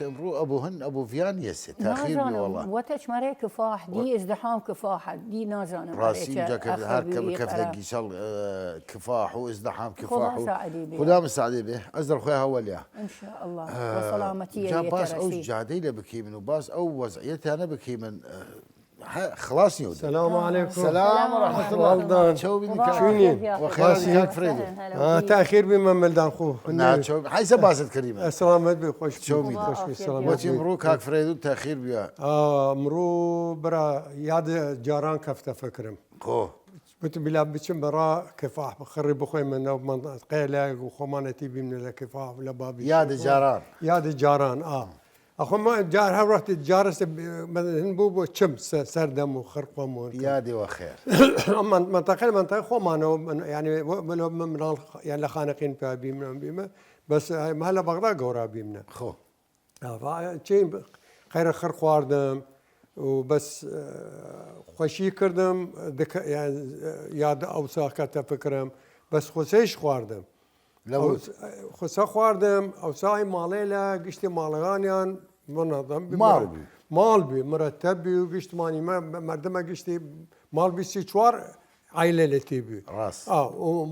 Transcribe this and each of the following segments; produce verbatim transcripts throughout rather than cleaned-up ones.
ئمڕوو ئەبوو هن ئەبوو ڤیان یەسێ تاخیر بی نازانم وەڵا. وەتە چمەرەی کفاح دی ازدحام کفاح دی نازانم ڕاستی ئەرێ چە ئینجا کەفتە هەر کەفتە گیسەڵ کفاح و ازدحام کفاح و خدا مساعدی بێ ئەزر خوێ هەوەلیا. ان شاء الله وە سەڵامەتی جا باس ئەو جادەی لە بکەیمن و باس ئەو وەزعیەتانە بکەیمن. خلاص نیە. سلام علیکم. سلام ورحمة الله. چەو بینی کاک فرێدو. تاخیر بی مەمەلدان خو. ناچەو حیسە باست کریمە. سلامەت بی خوش. چەو بینی. خوش بی سلامەت. وەچی ئمڕوو کاک فرێدو تاخیر بیا. ئمڕوو برا یاد جاران کەفتە فکرم. خو. بتم بلا بچم بەڕا کفاح خڕی بخۆیمە ناو منطقەیە لایەک و خۆمانەتی بیمنە لە کفاح لە بابی یاد جاران. یاد جاران ئا. ئەخۆ ما جار هەر وەختی جارەسە هن بوو بۆ چم سەردەم و خەرقۆم و یادی وە خێر. ئەم منتەقە منتەقە خۆمانەوە یعنی مناڵ یان لە خانەقین پیا بیمە بیمە بەس ما لە بەغدا گەورا بیمنە خۆ. چین قەیرە خەر خواردم و بەس خۆشی کردم. یاد ئەوسا کەتە فکرم بەس خۆسەیش خواردم. خوسە خواردم ئەوسای ماڵێ لە گشتی ماڵەکانیان منەظەم بی ماڵ بی ماڵ بی مرەتەب بی و گشتمانی مەردمە گشتی ماڵ بی سی چوار عیلە لە تی بی ڕاست.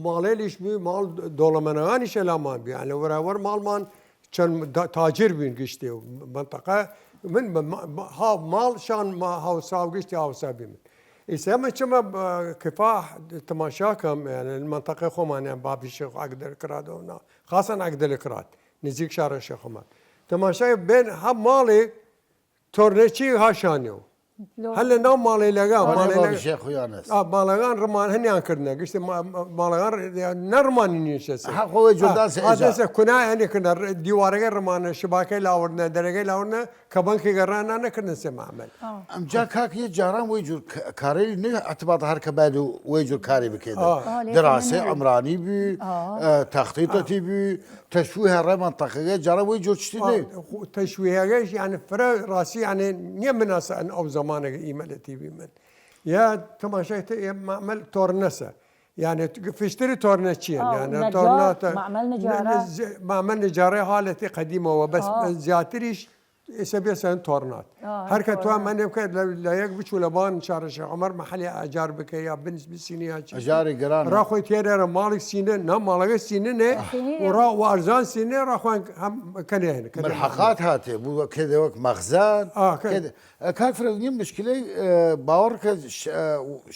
ماڵێلیش بی ماڵ دۆڵەمەنەکانیش ئەلامان بی لە وەراوەر ماڵمان چەند تاجر بین گشتی و منتەقە من ها ماڵ شان هاوسا و گشتی هاوسا بی من ئیسە ئەمە چمە کفاح تەماشا کەم منتەقەی خۆمانیان بابی شێخ ئەگدەر کرادەوە نا خاسەن ئەگدەلە کرات نزیک شارە شێخۆمان تەماشای بێن هەم ماڵێک تۆرنەچی هاشانێ و هەر لە ناو ماڵێ لەگا ماڵێگان ڕمان هەنیان کردنە گشت ماڵەکان نەڕمانی نیشە خۆی جوداسە کونای هەنێ کردە دیوارەکەی ڕمانە شباکەی لاوردنە دەرەکەی لاوردنە کە بەنکی گەڕانە نەکردن سێ مەعمەل. ئەمجا کاک یە جاران وەی جور کارەیلی نەی ئەتبات هەر کە باید وەی جور کاری بکەێدە. دراسی عمرانی بی تەختیتەتی بی تەشوی هەڕێ منتەقەگە جاران وەی جور چتی نەی. تەشویەگەش یعنی فرە ڕاستی یعنی نیە مناسە ئەن ئەو زەمانەگە ئیمە لە تیبی من یا تەماشای تە ئێ مەعمەل تۆڕنەسە یعنی فشتری تۆڕنە چیە یعنی تۆڕناتە مەعمەل نجارە حالەتی قەدیمەوە بەس زیاتریش ئێسە بێسەن تۆڕنات هەر کە توان مەنێ بکەێت لە یەک بچوو لە بان شارە شێخ عومەر مەحەلی ئەجار بکە یا بنس بسینی یا چی ئەجاری گەران ڕا خۆی تێرێرە ماڵی سینە نا ماڵەکە سیننێ و ڕا وارزان سینێ ڕاخوان هەم کەنێن ملحقات هاتێ بوو کێدە وەک مەخزان کاک فرەز نیم مشکلەی باوەڕ کە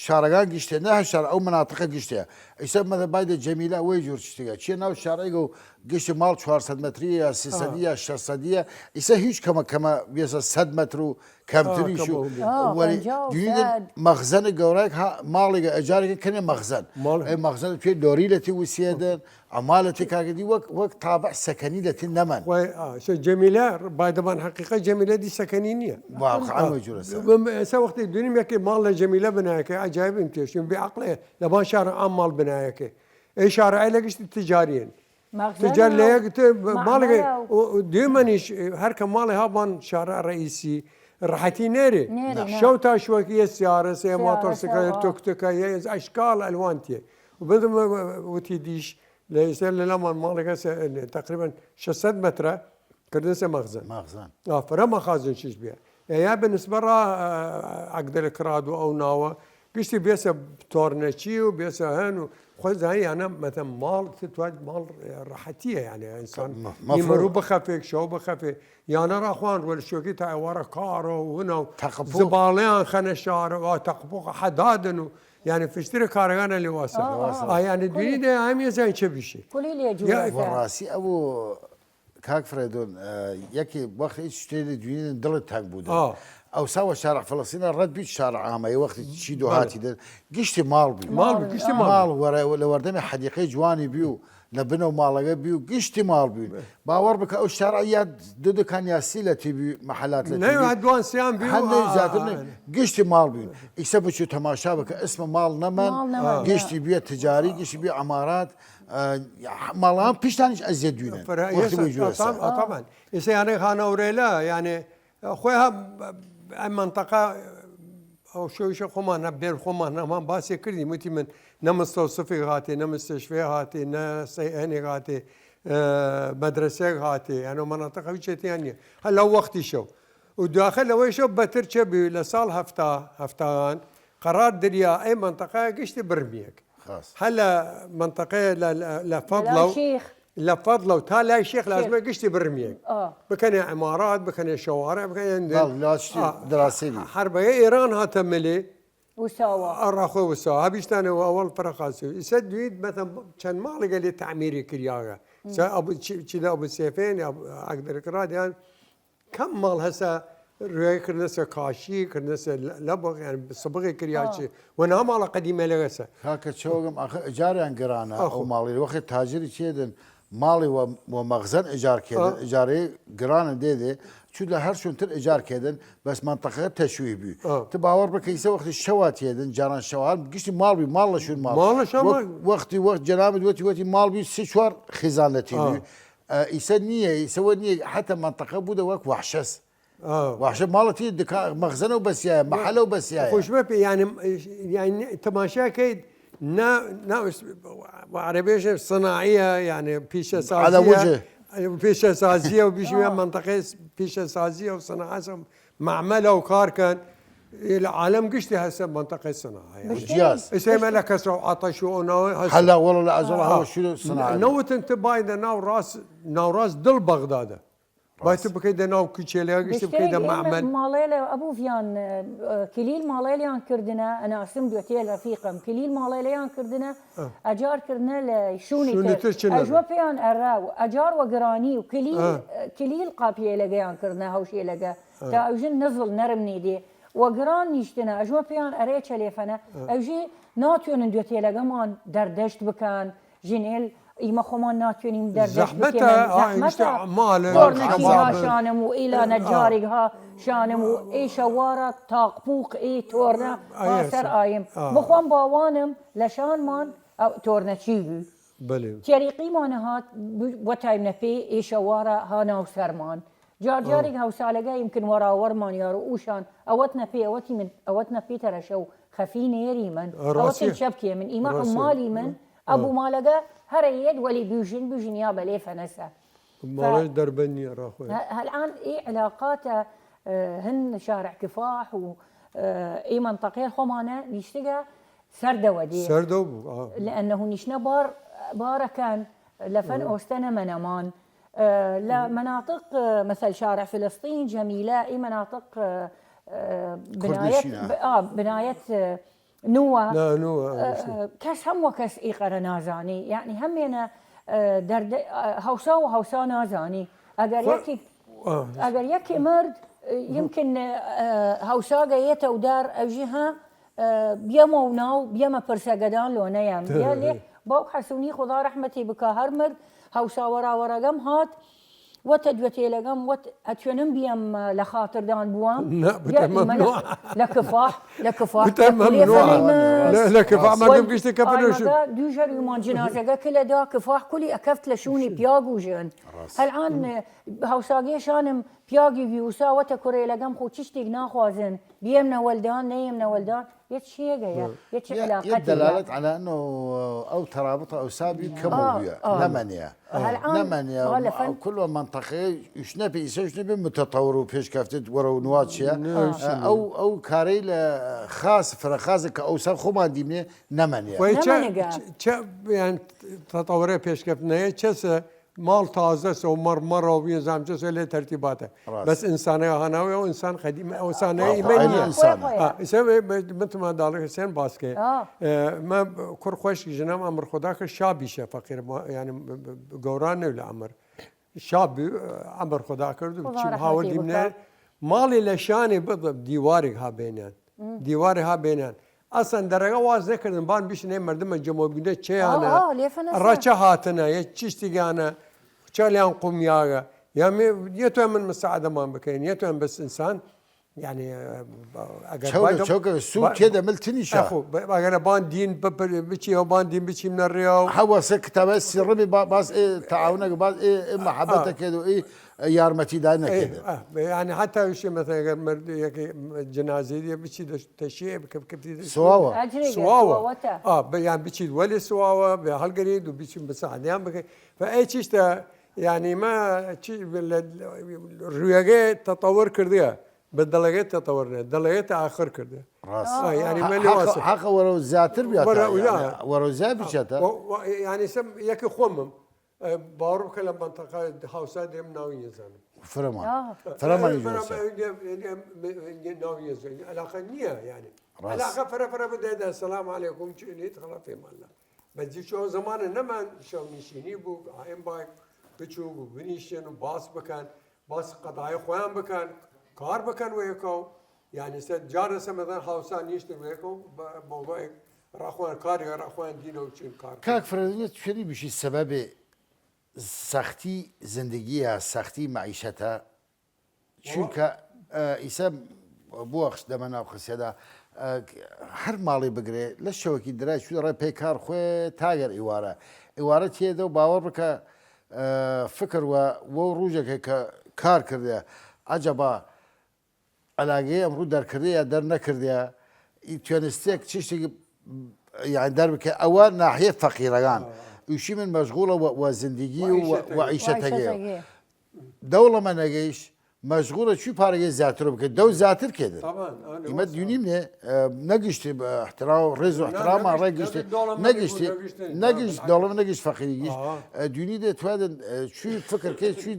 شارەگان گشتێ نە شار ئەو مناتقە گشتێ ئیسە مەدە بایدە جەمیلە وەی جور چتیگە چیە ناو شارەیگە و گشت ماڵ چوار سەد مەتری یا سی سەدی یا شەش سەدیە ئیسە هیچ کەمە کەمە وێسە سەد مەتر و کەمتریش و وەلی دوینی مەخزەنە گەورایک ها ماڵێگە ئەجارێکە کەنێ مەخزەن ئەی مەخزەن توێ لۆری لەتی وسیەدن ئەمالەتی کاگەدی وەک وەک تابع سەکەنی لەتی نەمەن جەمیلە بایدەبان حەقیقە جەمیلە دی سەکەنی نییە واقعا وەی جورە سە ئێسە وەختی دوینیم یەکی ماڵ لە جەمیلە بنایەکە ئەجایبیم تێشتیم بێ عەقڵێ لەبان شارە ئام ماڵ بنایەکە ئەی شارە ئەی لە گشتی تجاریەن تجار لە یەک ماڵێک دیمەنیش هەر کە ماڵی هابان شارە ڕئیسی ڕحەتی نێرێ شەو تا شوەکیە سیارە سێ ماتۆر سکە توکتەکە یە ئەشکال ئەلوانتیە و بدم وتی دیش لە ئێستا لە لامان ماڵێکە تقریبا شەش سەد مەترە کردنسە مەخزن مەخزن ئافرە مەخازن چیش بێ یا بە نسبە ڕا ئەگدەلە کراد و ئەو ناوە گشتی بێسە تۆرنەچی و بێسە هەن و خۆ زانیانە مەتە ماڵ توات ماڵ ڕەحەتیە یانە ئینسان مەمەرو بخەفێک شەو بخەفێ یانە ڕاخوان وەل شوێکی تا ئەوارە کارە و هەنا و تەقبوڵ زباڵیان خەنە شارە و تەقبوق حەدادن و یعنی فشترە کارەکانە لێواسە ئایانە دوینی دە هەمیە زان چە بیشی ڕاستی ئەو کاک فرێدۆن یەکێ وەخت هیچ شتێ لە دوینێ دڵت تەنگ بوو ئەوسا وە شارع فلسطینە ڕەت بیت شارع ئامەیە وەختی چی دو هاتی دەر گشتی ماڵ بی ماڵ گشتی ماڵ وەرە لە وەردەمی حەدیقەی جوانی بی و لە بنەو ماڵەگە بی و گشتی ماڵ بی باوەڕ بکە ئەو شارع یا دو دکان یا سی لە تیبی محلات لە دوان سیان بی زیاتر گشتی ماڵ بی ئیسە بچوو تەماشا بکە ئسمە ماڵ نەمەن گشتی بیە تجاری گشتی بی عمارات ماڵان پیشتانیش ئەزیە دوینە ئێسە یانەی خانەورێلە یانێ خۆی ئەم منتەقا ئەو شویشە خۆمان بێر خۆمان هەمان باسی کردی وتی من نە مستەوسفێک هاتێ نە مستەشفێ هاتێ نە سەیئەنێک هاتێ مەدرەسەیگ هاتێ، یانە مناطق هەوی چێتیان نیە هەر لەو وەختیشەو. و دواخە لەوەیشەو بەتر چێ بوی لە ساڵ هەفتا، هەفتاگان قەرار دریا ئەی منطقە گشتی برمیەک. هەر لە منطقە لە، لە، لە فەضلە و، لە فەضلە و تا لای شێخ لازمە گشتی برمیەک. بکەنێ عمارات، بکەنێ شەوارە، بکەنێ دراسی بی. هەر بەیە ئێران هاتە ملێ. وساوا. ئەڕا خۆ وساوا. هەبیشتانە و ئەوەڵ فرەخاسی. ئیسە دوید مەتەن چەند ماڵێگە لێ تعمیری کریاگە. سە ئەبو چی، چی دا ئەبو سێفێن، یا ئەگدر کرادیان کەم ماڵ هەسە روێ کردنەسە کاشی، کردنەسە لە، لە بەغ، یعنی سبغی کریاچی. و نا ماڵە قەدیمە لەگەسە. کاکە چۆگم ئەخە ئەجاریان گرانە ئەو ماڵی وەخت تاجری چێدن ماڵی و، و مەغزەن ئەجار کێدن، ئەجارەی گرانە دێدێ، چوود لە هەر شوونتر ئەجار کێدن، بەس منطقە تەشویه بی. تو باوەڕ بکە ئیسە وەختی شەوا تێدن، جاران شەوا هەر گشتی ماڵ بی، ماڵ لە شوون ماڵ. ماڵ لە شەوا. وەختی وەخت جەنابت وەتی، وەتی ماڵ بی سی چوار خیزان لە تی بی. ئە، ئیسە نییە، ئیسە وە نییە، حتی منطقە بوودە وەک وحشەس. وحشە ماڵەتی دکا، مەخزەنە و بەسیایە، مەحەلە و بەسیایە. خوشمە پێ، یعنی، یعنی تماشا کەیت، نا، نا، عربێژە صناعیە، یعنی پیشە سازیە. پیشە سازیە و بیشویە منطقەی پیشە سازیە و صناعە، معمەلە و کار کەن. لە عالم گشتی هەسە منطقەی صناعە، یعنی. جیاز. ئیسە ئێمە لە کەسرە و عەتەش و ئەو ناوە هەسە. هەلا وەڵا لە ئەزەڵ هەوە شویر صناعە. نەوتن ت بایدە ناو ڕاس، ناو ڕاس دڵ بەغدادە. بای تو بکەی دە ناو کوچێلە گشتی بکەی دە معمەل. ماڵێلە ئەبوو ڤیان، ئە، کلیل ماڵێلیان کردنە، ئەناسم دوێتێ رەفیقم. کلیل ماڵێلیان کردنە، ئەجار کردنە لە شوونی تر. ئەژوە پێیان ئەرا و ئەجار وە گرانی و کلیل، ئە، کلیل قاپیێلەگەیان کردنە هەوشێلەگە. تا ئەوژن نزڵ نەرم نیدێ. وە گران نیشتنە، ئەژوە پێیان ئەرێ چەلێفەنە. ئەوژی ناتوێنن دوێتێلەگەمان دەردەشت بکەن، ژینێل ئیمە خۆمان ناتوێنیم دەردەشت بکەن. زەحمەتە. تۆرنەکی ها شانم و ئیلا نەجارێک ها شانم و ئێ شەوارە تاقپوق ئێ تۆرنە ها سەر ئایم. بخوام باوانم لە شانمان ئەو تۆرنەچی بی. تێریقیمان هات، وەتایم نەپێ ئێ شەوارە ها ناو سەرمان. جار جاریگ هەوسالەگە ئیمکن وەراوەڕمان یار و ئووشان ئەوەت نەپێ، ئەوەتی من، ئەوەت نەپێ تەرەشە و خەفی نێری من، ئەوەتی چەپکێ من، ئیمە عمالی من، ئەبوو ماڵەگە هەرە یێد وەلی بوژن، بوژن یا بەلێ فەنەسە. ماڵەی دەربەنی ڕاخۆی. هەلان ئێ علاقاتە، ئە، هن شارع کفاح و، ئە، ئێ منطقەیە خۆمانە نیشتگە سەردەوە دێ. سەردەو بوو، ئا. لأنه نیشنە بار، بارەکان لە فەن ئۆستە نەمەنەمان. ئە، لە مناطق، ئە، مثل شارع فلسطین، جەمیلە، ئێ مناطق، ئە، ئە، بنایەت، ئا، بنایەت، ئە، نووە. ئە، کەس هەم وە کەس ئێ قەرە نازانی. یعنی هەمێنە، ئە، دەردە، ئە، هەوسا و هەوسا نازانی. ئەگەر یەکی، ئەگەر یەکی مرد، ئە، یمکن، ئە، هەوساگە یێتە و دار ئەوژی ها، ئە، بیەمە و ناو، بیەمە پرسەگەدان لۆنەیەم. بیا لێ، باوک حەسونی خودا رەحمەتی بکا هەر مرد، هەوسا وەراوەڕەگەم هات، وەتە دوێتێلەگەم، وەت ئەتوێنم بیەم، ئە، لە خاتردان بووام. لە کفاح، لە کفاح. لە، لە کفاح مەگم گشتی کە پنوشم. دوژەر ومان جنازەگە کلە دا کفاح کولی ئەکەفت لە شوونی پیاگ و ژن. هەلان، ئە، هەوساگێشانم پیاگی وی وسا وەتە کورێلەگەم خو چشتیگ ناخوازن. بیەم نەوەلدان، نەیەم نەوەلدان. یە چیەگە یە؟ یە چی علاقەتی؟ دلالت على انه ئەو تەرابط ئەوسا بی کەم بویە. نەمەنیە. نەمەنیە. ئەو کل منطقەی ئوشنە پێ ئیسە ئوشنە بێ متطور و پێشکەفتت وەرە و نوا چیە؟ ئەو، ئەو کارەی لە خاس، فرە خاسە کە ئەوسا خۆمان دیمێ نەمەنیە. چە، یان تطورە پێشکەفتنەیە چەسە ماڵ تازەسە و مەڕمەڕە و ویە زامجەسە لێ تەرتیباتە. بەس ئینسانەگە هاناوێ و ئینسان قەدیم ئەوسانەیە ئیمە نیە. ئیسە من تما داڵی حسێن باسکێ. ئە، مە کوڕ خوەشکی ژنەم ئەمر خودا کە شابیشە فەقیر، یعنی گەوران نەو لە ئەمر. شاب ئەمر خودا کرد و چی هاوردیم نە. ماڵی لە شانێ بەڵێ دیوارێک ها بێنیان. دیوارێ ها بێنیان. ئەسەن دەرەگە واز نەکردن بان بیشنێ مردمە جەمۆبینە چێیانە. ڕەچە هاتنە، یە چیشتیگانە، چالیان قومیاگە. یا مێ، یەتوان من مساعدەمان بکەین، یەتوان بەس ئینسان یعنی، ئە، ئەگەر چەو لە باید چەو کە سوو با-، تێدە مل تنیشە. ئەخو، ب-، ئەگەر بان دین ب-، ب-، بچی و بان دین بچیم نە ڕێاو. هەوەسە کتابە سیڕمی با-، باس ئێ تەعاونەگە، باس ئێ، ئێ مەحەبەتە ئە. کێد و ئێ یارمەتی دای ئێ، نەکێدە. ئە، یعنی حتی وشی مثلا ئەگەر مرد یەکی جنازی دیە بچی دە تەشیع بکە، بکە، سواوە. ئەجرێگە، سواوە. سواوەتە. ئا، ب-، یان بچی وەلی سواوە، بە هەڵگەرید و بچی بە سەعدیان بکە. فە ئەی چیشتە، یعنی ما چی لە، لە، ڕویەگە تەتەور کردیە. بە دەڵەگەێت تەتەوەر نێ، دەڵەگەێت تاخر کردێ. ڕاست. ئا، یعنی حە-، مەلی حەقە، واسە. حەقە وەرەو زیاتر بیاتە، وەرە، یعنی، یا. وەرەو زیاد بچێتە. وە-، وە-، یعنی سم یەکی خوەمم، ئە، باوەڕ بکە لە منطقە هاوسا دێم ناوی نزانم. فرەمان. ئا. فرەمانی ئە، جواسە. فرەمان، ئە، ئە، ئە، ناوی نزانم. علاقە نییە، یعنی. ڕاست. علاقە فرە فرە بدەێت، سلام علیکم، چی نیت، خلاص فێمان لە. بەجی چۆ زمانە نەمان شەو نشینی بوو، ئایم باک بچوو و بنیشن و باس بکەن. باس قەدای خوەیان بکەن، کار بکەن وە یەکەو. یعنی سە جارە سە مەدەن هاوسا نیشتن وە یەکەو، بە-، بۆ بەێک ڕاخوان کاری ڕاخوان دینە و چین کار کاک فرەدینە چنی بشی سەبەبێ سەختی زندگیە، سەختی معیشەتە؟ چونکە، ئە، ئیسە بوەخش دەمە ناو خسیەدا، ئە، هەر ماڵی بگرێ، لە شەوەکی درای چوی ڕێ پێی کار خوێ تاگەر ئیوارە. ئیوارە تێدە و باوەڕ بکە، ئە، فکر وە، وەو ڕوژێکە کە کار کردێ. عەجەبا، ئەلاگەی ئەمڕوو دەرکردێ یا دەر نەکردێ، ئی توێنستێک چشتێک، یعنی، دەر بکە. ئەوە ناحیە فەقیرەگان. ئیشی من مەشغوڵە وە، وە زندگی و وە، وە عیشەتەگەی. دەوڵەمەنەگەیش مەشغوڵە چوی پارەگەی زیاتر بکە، دەو زیاتر کێدن. ئیمە دونیم نێ، ئە، نەگشت، ئە، احترام، ڕێز و احترام ڕێگشت، نەگشت، نەگشت دەوڵەمە، نەگشت فەقیریگیش. ئە، دونی دێ توادن، ئە، چوی فکر کێ، چوی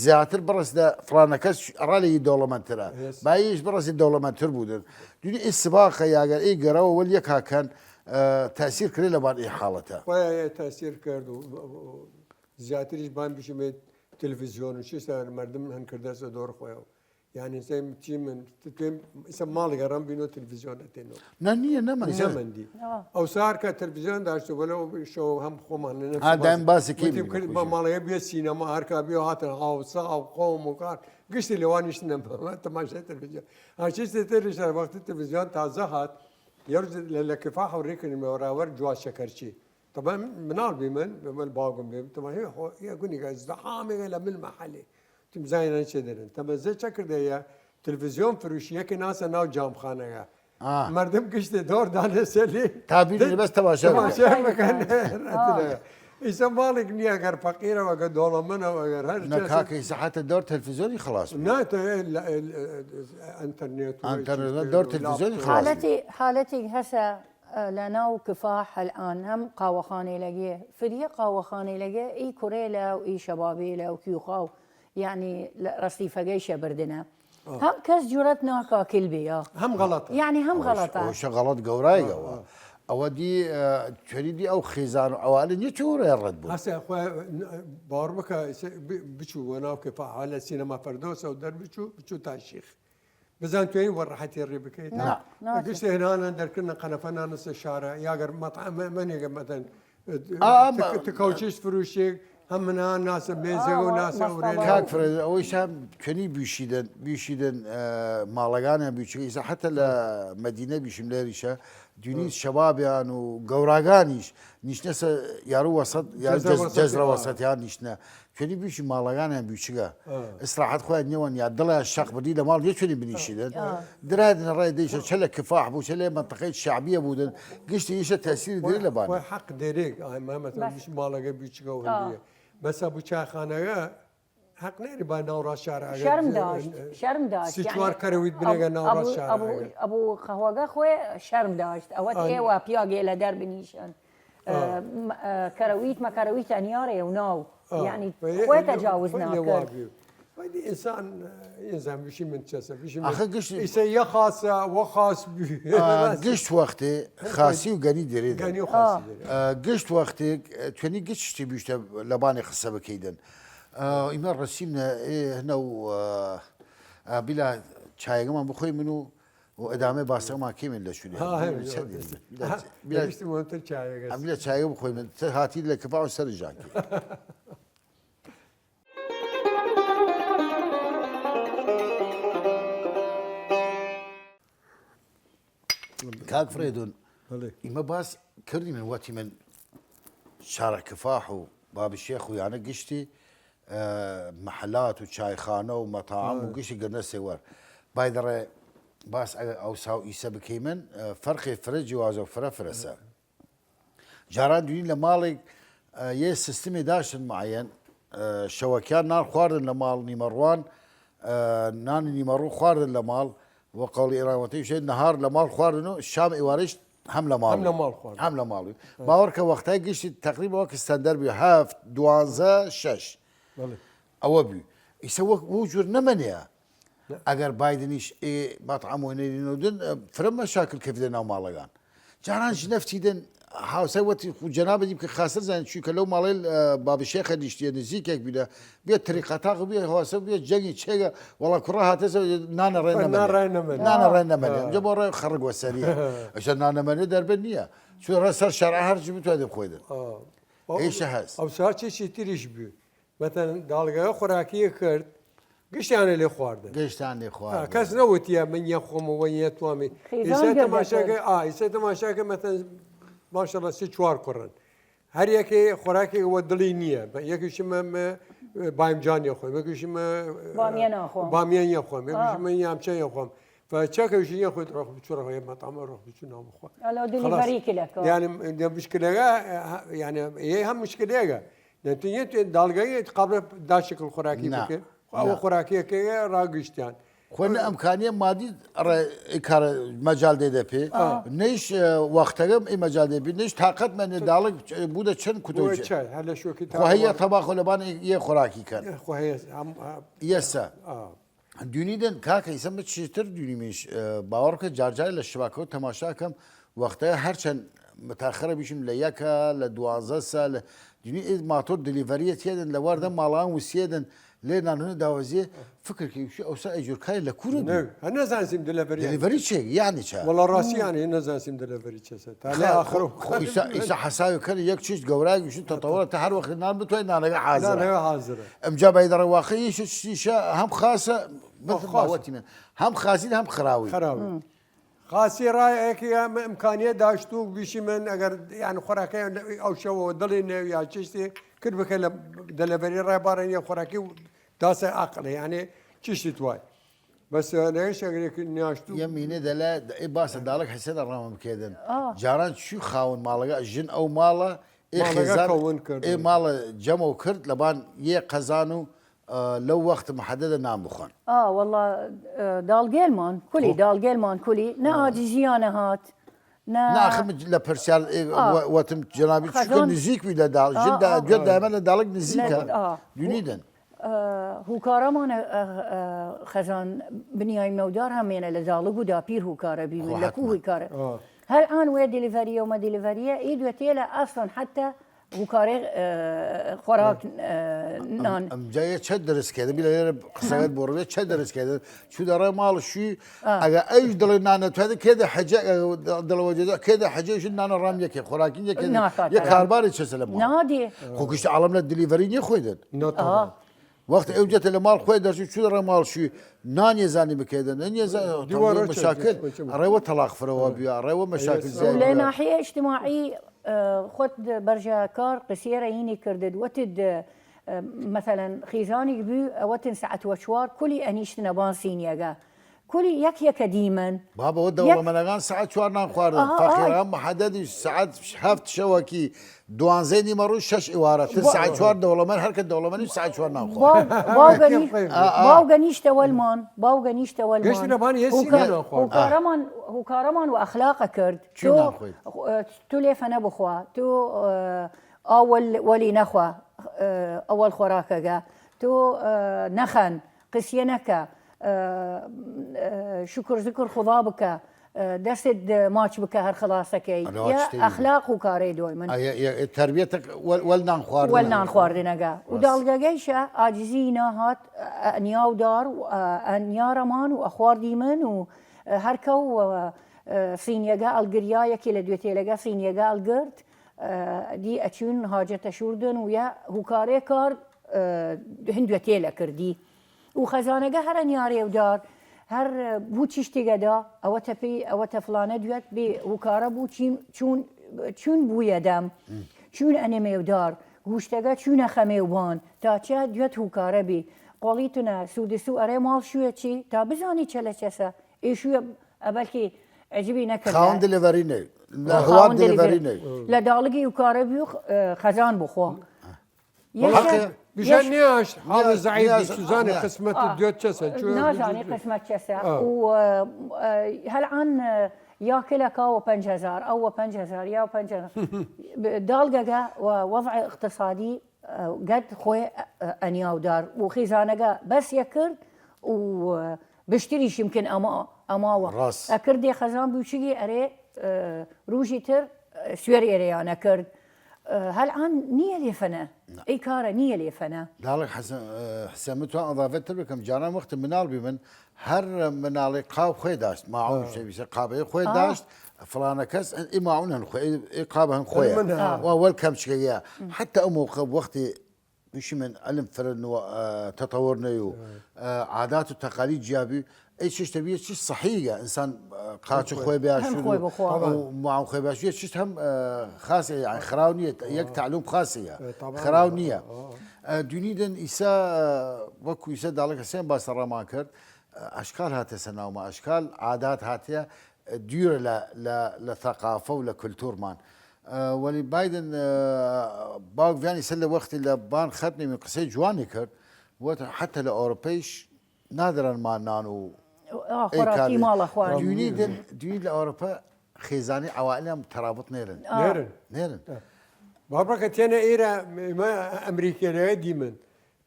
زیاتر بڕس دە فلانە کەس ئەڕا لەی دەوڵەمەندترە. با یش بڕسی دەوڵەمەندتر بودن. دونی ئی سباقە یاگەر ئی گەراوە وەل یەکا کەن، ئە، تەسیر کرێ لەبان ئی حاڵەتە. خوەیە تەسیر کرد و، و، و زیاتریش بان بشمێت تلفزیۆن و چی سەر مردم هەن کردەسە دۆر خوەیە. یعنی سەی چی من، ت-، تێم، ئیسە ماڵی گەڕم بینۆ تلفزیۆن ئەتێنۆ. نە، نییە، نەمەن، ئیسە نەمەندی. ئەو سار کە تلفزیۆن داشت و بەلە شەو هەم خۆمان لە نەفس ها، دایم باسی کی وتی بکەین، کرد، ما ماڵەیە بیە سینەما، هەرکا بیە هاتن هاوسا و قەوم و کار. گشتی لەوان نیشتنە تەماشای تلفزیۆن. هەرچی تریش وەختی تلفزیۆن تازە هات، یە روز لە، لە کفاح و ڕێکردن بە وەراوەر جواز شەکەرچی. طبعا مناڵ بی من، بە من باوگم بیم. طبعا هی خۆ، یە گونی گە زەحامێگە لە من محلی. تم زاینان چێ دەرن. تەمەزە چە کردە یە تلفزیۆن فروشیە کە ناسە ناو جامخانەگە. مردم گشتێ دۆر دانە سەلی. تابیر بەس تەماشا بکەن. تەماشا بکەن. ئیسە ماڵێک نییە گەر فەقیرە وەگە دۆڵەمەنە وەگەر هەر نە کەس. کاکە ئیسە حتی دۆر تلفزیۆنی خلاص بوو. نە، تە، ئەنتەرنێت و ئەنتەرنێت، دۆر تلفزیۆنی خلاص بوو. حالەتی، حالەتی هەسە لە ناو کفاح الان هەم قاوەخانەیلەگێ، فریە قاوەخانەیلەگێ، ئی کورەیلە و ئی شەبابەیلە و کیوخاو، یعنی، لە ڕەسیفەگەیشە بردنە. هەم کەس جورەت ناکا کل بێ، یا. هەم غەڵەتە. یعنی، هەم غەڵەتە. ئەوشە غەڵەت گەورایگەوە. ئەوە دی، ئە، چەری دی ئەو خێزان و ئەوانە نیە چۆرە ڕەت بوو. هەسە خۆ باوەڕ بکە، ئیسە ب-، بچوو وە ناو کفاح، لە سینەما فەردۆسە و دەر بچوو، بچوو تا شیخ. بزان توی وە ڕەحەتی ڕی بکەیت. نا. گشت هێنانە دەرکردنە قەنەفە نانەسە شارە، یاگەر مەطعەمە منێگە مەدەن. ئا، ئەم تک-، تکەوچیش فروشێک، هەم منان ناسە مێزەگە و ناسە ئەورێ. کاک فرێد، ئەوەی شام چەنی بیشیدن، بیشیدن، ئە، ماڵەگانیان بیچوی، ئیسە حتی لە مەدینە بیشیم لێریشە، دونی شەبابیان و گەوراگانیش نیشتنەسە یارو وەسەت، یا جەزرە جەز-، وەسەت، جەزرە وەسەتیان نیشتنە. چونی بیشی ماڵەگانیان بیچگە. ئیسراحەت خویان نیەوەن یا دڵیان شەق بردی لە ماڵ یە چونی بنیشیدن. درادن ڕای دیشە چە لە کفاح بوو، چە لە منطقەی شعبیە بودن. گشتی ئیشە تەسیر دێ لە بانە. خوی حەق دێرێک، ئای مامەت، بیش ماڵەگە بیچگە و هەندیە. بەسە بوو چاخانەگە، حەق نێری با ناوڕاس شارە ئەگەر شەرم داشت، شەرم داشت. سی چوار کەرەویت بنێگە ناوڕاس شارە ئەگەر. ئەبوو قەهوەگە خوێ شەرم داشت. ئەوە ئێوە پیاگێ لە دەر بنیشن. ئە، م-، ئە، کەرەویت مەکەرەویت ئەنیارێ و ناو. یعنی، خوێ تەجاوز ناکرد. وەلی ئینسان، ئینسان بشی من چەسە، بشی من ئەخە گشت ئیسە یە خاسە، وە خاس بی. ئە، گشت وەختێ خاسی و گەنی دێرێ دەن. گەنی و خاسی دێرێ. ئە، گشت وەختێ، ئە، توێنی گشت شتی بیشتە لەبانێ خسە بکەیدن. ئە، ئیمە ڕەسیمنە، ئێ، هنە و، ئە، ئە، بیلا چایەگەمان بخۆی من و، و ئەدامێ باسەمان کەیمن لە شوودی. ها، هەر بیلا، بیلا، بیلا، گشتی مهمتر چایەگە. ئە، بیلا چایەگە بخۆی من، تر هاتی لە کفاح و سەر ژانکی. کاک فرێدون، بەڵێ. ئیمە باس کردیمن، وەتیمن شارع کفاح و باب شێخ و یانە گشتی، ئە، محلات و چایخانە و مەتاعم و ئە. گشتی گرنە سێوەر. بایدەڕێ باس ئە-، ئەوسا و ئیسە بکەیمن، ئە، فەرقێ فرە جیوازە و فرە فرەسە. جاران دوینی لە ماڵێک، ئە، یە سیستمی داشتن معەن، ئە، شەوەکیان نان خواردن لە ماڵ نیمەڕوان، ئە، نان نیمەڕوو خواردن لە ماڵ، و قەوڵی ئێرانوەتەی شێت نەهار لە ماڵ خواردن و شام ئێوارەیش هەم لە ماڵ هەم لە ماڵ خواردن. هەم لە ماڵ. باوەڕ کە وەختای گشتی تەقریبا وەک ستەندەر بی، هەفت، دوانزە، شەش. بەڵێ. ئەوە بی. ئیسە وەک وو جور نەمەنێە. ئەگەر بایدنیش ئێ مەطعەم و نەرینەودن، ئە، فرە مەشاکل کەفیدە ناو ماڵەگان. جاران ژنەفتیدن، هاوسای وەتی خو جەنابە دی بکە خاسە زانین، چوی کە لەو ماڵەیل، ئە، باب شێخە نیشتیە نزیکێک بیدە، بیا تریقەتاق بیا هاوسە بیا جەنگی چێگە، وەڵا کوڕە هاتەسە نانە ڕێ نان نەمەنێ. ڕێ نەمەنێ. نانە ڕێ نەمەنێ. ئە. ئەمجا بۆ ڕێ خەڕگ وەسەریە. ئەشە نانەمەنێ دەربەر نییە. چوی ڕێ سەر شەرع هەر چی بتوانێ بخۆیدن. ئە. ئێشە هەس. ئەو ساعت چێکی تریش بوو. مەتەن داڵگەگە خوراکیە کرد، گشتیانە لێ خواردن. گشتان لێ خواردن. ئا، کەس نەوتیە من یە خۆم و وە یە توامی. خیزان ئیسە گردە تەماشاکە، کرد. ئا، ئیسە تەماشاکە مەتەن ماشەڵڵا سێ چوار کوڕن. هەر یەکێ خوراکێ وە دڵی نییە. بە-، یەکیشی مە، مە، بایمجان یە خۆم، یەکیشی مە، بامیان یە خۆم. بامیان یە خۆم، یەکیشی ئا. مە یامچە یە خۆم. فە چەکەویشی یە خۆی ڕۆخ بچوو، ڕۆخ یە مەتامە ڕۆخ بچوو نام بخوا. ئەلە خلاص. دلیڤەری کلەکە. یعنی، دە مشکلەگە، ئە، یعنی، یە هەم مشکلەگە. دە تو یە تو داڵگەگە قابل دا شکل خوراکی نا. بکە. ئەوە نا. خوراکیەکە ڕاگشتیان. خۆ نە ئەمکانیە مادی ڕێ، ئێ کارە مەجال دێدە پێ. ئا. نەیش، ئە، وەختەگەم ئێ مەجال دێ پێ. نەیش تاقەت مەنێ داڵگ، ئە، بودە چەند کوتەو بۆ چێ. چای، هەلە شوکی خۆ هەیە تاوان. تەباخۆ لەبان یە خوراکی کەن. خۆ هەیە، ئەم، ئە، یەسە. ئا. دونیدن کاکە ئیسە من چیتر دونیمیش، ئە، باوەڕ بکە جارجار لە شباکەو تەماشا کەم، وەختە هەرچەند متاخرە بیشم لە یەکە، لە دوازە سا، لە دونی ئید ماتۆر دلیڤەریە تێدن، لە وەردە ماڵان وسیێدن، لێ نانونە داوەزیە، فکر کە ئیشی ئەوسا ئەجور کای لە کورە بی. نه، هەر نەزانسیم دلیڤەری. دلیڤەری چێ؟ یعنی چە؟ وەڵا ڕاستی یعنی نەزانسیم دلیڤەری چێ سە. تا لێ خا-، ئاخر خۆ، خۆ ئیسا، ئیسا حساوی کەن یەک چیش گەوراگ بیشن تەتەوەرە تا هەر وەخت نان بتوای نانەگە حازرە. نانەگە حازرە. ئەمجا بایدەڕە واقعی ئیشە، ئیشە هەم خاسە، مثل خاص. باوەتیمە. هەم خاسی هەم خراوی. خراوی. خاسی ڕای ئەکی ئەم ئیمکانیە داشتوو بیشی من ئەگەر یان خوراکە ئەو شەوە دڵی نێو یا چشتی کرد بکە لە دلیڤەری ڕای بارن یا خوراکی و داسە عقلی یعنی چشتی توای. بەس لەش ئەگەر نیاشتوو یە مینێ دەلە ئێ باسە داڵک حسێدە ڕامە بکێدن. ئا. جاران چی خاون ماڵەگە ژن ئەو ماڵە ئێ ماڵەگە خێزان کەون کرد. ئێ ماڵە جەمەو کرد لەبان یێ قەزان و ئە، لەو وەخت محەدەدە نان بخۆن. ئا، وەڵا، ئە، داڵگێلمان کولی، خۆ. داڵگێلمان کولی، نە ئا. ئاجزیانە هات، نە ناخم لە پرسیار، ئێ، ئا. وە-، وەتم جەنابی چونکە خەزان نزیک بی لە داڵ، ئا، ژن دا-، ئا. دوێت دایمە لە داڵگ نزیکە. لە-، ئا. دونیدن. ئە، هوکارەمان، ئە، ئە، خەزان بنیای مەودار هەمێنە لە داڵگ و داپیر هوکارە بی، خۆ لە کو حتما. هوکارە. ئا. هەر ئان وێ دلیڤەریە و مە دلیڤەریە، ئی دوێتێ لە ئەسڵەن حەتە هوکارێ، ئە، خوراک، ئە، نان. ئەمجا یە چە درس کردن؟ بیلە لێرە قسەگەت بۆ ڕوێ چە درس کردن؟ چوو دەڕێ ماڵ شوی، ئا. ئەگە ئەویش دڵێ نانەتوێت کێدە حەجە، ئە، دڵەوە جێدا کێدە حەجەیش نانە ڕام یەکێ، خوراکین یەکێ، ناکات. یە کاربارێ چەسە لە ماڵ. نادێ. خۆ گشت عاڵەم لە دلیڤەری نیە خۆی دێت. ناتاڵە. ئا. وەخت ئەو جێتە لە ماڵ خۆی دەرچوو، چوو دەڕێ ماڵ شوی، نانیە زانی بکێدە، نانیە زا-، دیوار تەڵگەی ڕۆ مەشاکل، چێت، چێت. ئەڕێوە تەڵاق فرەوە بیا، ئەڕێوە مەشاکل و زیاد لە بیا. ناحیە ئیجتماعی، ئە، خۆت بەرژە کار قسیێرە هینی کردد، وەتد، ئە، مەسەلەن خیزانیگ بوو، ئەوەتن سەعەت وە چوار کولی ئەنیشتنە بان سینیەگە. کولی یەک یەکە دیمەن. بابە، وە یەک دەوڵەمەنەگان سەعەت چوار نان خواردن. ئاها، ئاها. فەقیران محەدەدی سەعەت هەفت شەوەکی، دوانزەی نیمەڕوو شەش ئیوارە. تر با-، سەعەت چوار دەوڵەمەن، هەر کە دەوڵەمەنی سەعەت چوار نان خواردن. باو-، باوگە نیش-، ئا، ئا. باوگە نیشتە وەلمان، باوگە نیشتە وەلمان. گەشتنە بان یە هوکا-، سینە نان خواردن. هوکارەمان، هوکارەمان و ئەخلاقە کرد. چی تو، نان خوید؟ ئە، تو لێفە نەبخوا، تو، ئە، ئاول وەلی نەخوا، ئە، ئەوەل خوەراکەگە. تو، ئە، نەخەن، قسیە نەکە، ئە، ئە، شکر زکر خودا بکە، ئە، دەسێت ماچ بکە هەر خلاصەکەی. ئەرا یە چتێ ئەخلاق و کارەی دوای من. ئە، یە، یە، تەربیەتە وەل، وەل نان خواردن. وەل نان خواردنەگە. و راست. داڵگەگەیشە ئاجزی ناهات، ئە، ئە، نیاودار و، ئە، ئە، نیارەمان و ئەخواردی من و، ئە، هەرکەو، ئە، ئە، سینیەگە ئەلگریا، یەکی لە دوێتێلەگە سینیەگە ئەلگرد، ئە، دی ئەچون هاجەتە شوردن و یە هوکارێ کار، ئە، هندوێتێلە کردی. و خەزانەگە هەرە نیارێودار، هەر بوو چشتیگە دا، ئەوە تەپی، ئەوە تەفلانە دوێت بی هوکارە بوو چین، چون، چون بوویە دەم، چون ئەنێ مێودار، گوشتەگە چونە خەمێوبان، تا چە دوێت هوکارە بی. قۆڵی تونە سوودسو ئەرێ ماڵ شوێ چی، تا بزانی چە لە چەسە. ئێ شوێ ئەبەلکی عجبی نەکرد. خاوەن دلیڤەری نەی. لە خاوەن دلیڤەری نەی. لە داڵگی هوکارە بوو، خەزان بخوا. یەکێ، بشە نیاش، حاڵ زەعیف، سوزانێ قسمەت دوێت چەسە، چوە نازانی قسمەت چەسە. و هەلعان یا کلە کاوە پەنج هەزار، ئەو وە پەنج هەزار، یا پەنج هەزار. داڵگەگە و وەضع اقتصادی گەد خوێ ئەنیاودار و خیزانەگە بەس یە کرد و بشتریش یمکن ئەما، ئەماوە. ئەکردێ خەزان بوچگی ئەرێ روژی تر سوێر ئێرەیانە کرد. هەلعان نییە لێفەنە. ئەی کارە نییە لێفەنە. داڵک حەسەن، حسێن، من توان ئەضافەت تر بکەم. جاران وەخت مناڵ بی من، هەر مناڵی قاو خوێ داشت، ماعون شەویسە قابەی خوێ داشت، فلانە کەس، ئی ماعون هەن خوێ، ئی قاب هەن خوێ. وا وەل کەمچکەگە. حتی ئەو موقع وەختی بشی من علم فرە نوە، تەتەوەر نەی و عادات و تەقالید جیابی، ئەی چشتە بیە چی صحیگە، ئینسان قاچ خوێ بیاشود و معاو خوێ بیاشود، چشت هەم خاصە، یعنی خراو نییە، یەک تعلم خاصە، خراو نییە. دونیدن ئیسا، وەکو ئیسا داڵک حسێن باس ڕەمان کرد، ئەشکال هاتێسە ناوما، ئەشکال عادات هاتیە، دویرە لە، لە، لە ثقافە و لە کولتورمان. وەلی بایدن، باوک ڤیانی سەر لە وەختی لە بان خەت نیمی قسەی جوانی کرد، وەت حتی لە ئەوروپەیش نادرن ما نان و خوراکی ماڵە خوارد. دوینی دن، دوینی لە ئەوروپا خێزانی عوائلم ترابط نێرن. نێرن. نێرن. بابەکە تێنە ئێرە، ئمە ئەمریکێرەیە دیمن.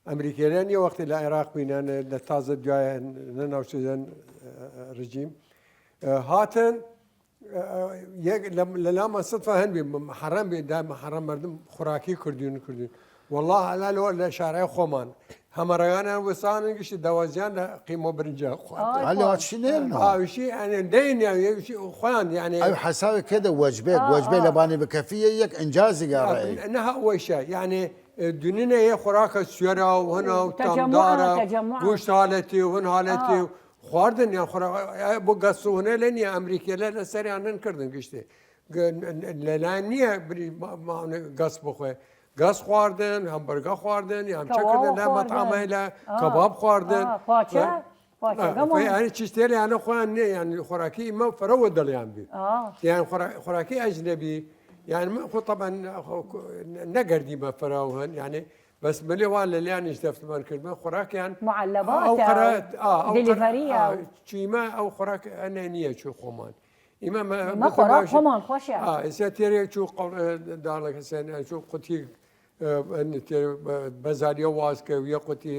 ئەمریکێرەن یە وەختی لە عێراق بینانە، لە تازە دوایە نە ناوچەدەن رژیم. هاتن، یەک لە، لە لاما سەدفە هەن بی، محەڕەم بی، دا محەڕەم مردم خوراکی کردوین، کردوین. والله هەلا لە، لە شارەی خۆمان. هەمەڕەگانیان وسانن گشتی دەوازیان لە قیمە برنجە خوارد. هەلا چی نێرن؟ ئاوشی، یعنی، دەین، یعنی، خوان، یعنی. ئەو حسابی کردە وەجبێک، وەجبێ لە بانی بکەفیە یەک ئنجازی گەڕەی. نه، ئەوەیشە، یعنی، دونینە یە خوراکە سوێرە و هەنا و تامدارە، گوشت حالەتی و هەن حالەتی و خواردن یان خوراک، بۆ گەس و هەنە لە نییە ئەمریکیە لە، لە سەریان نن کردن گشتی. لە لای نییە بری ماونە گەس بخوێ. گەس خواردن، هەمبەرگە خواردن، یان چەکردن لە مەتعامەی لە کەباب خواردن. پاچە؟ پاچەگە مۆ. ئەنی چیشتێری یانە خۆیان نییە، یان خوراکی ئیمە فەرەوە دڵیان بی. یان خوراکی ئەجنەبی، یان من خۆ طبعا نەگەردی بە فەرەوە هەن، یعنی بەس ملێ وا لە لیانیش دەفتمان کردمە خوراکیان. معلبات، ئەو قەرە، ئەو قەرە، دلیڤەریە. چیمە ئەو خوراک ئەنە نییە چوو خۆمان. ئیمە مە، مە خوراک خۆمان خۆشە. ئێستا تێرێ چوو داڵک حسێن، چوو قوتی بەزاریە واز کەویە قوتی،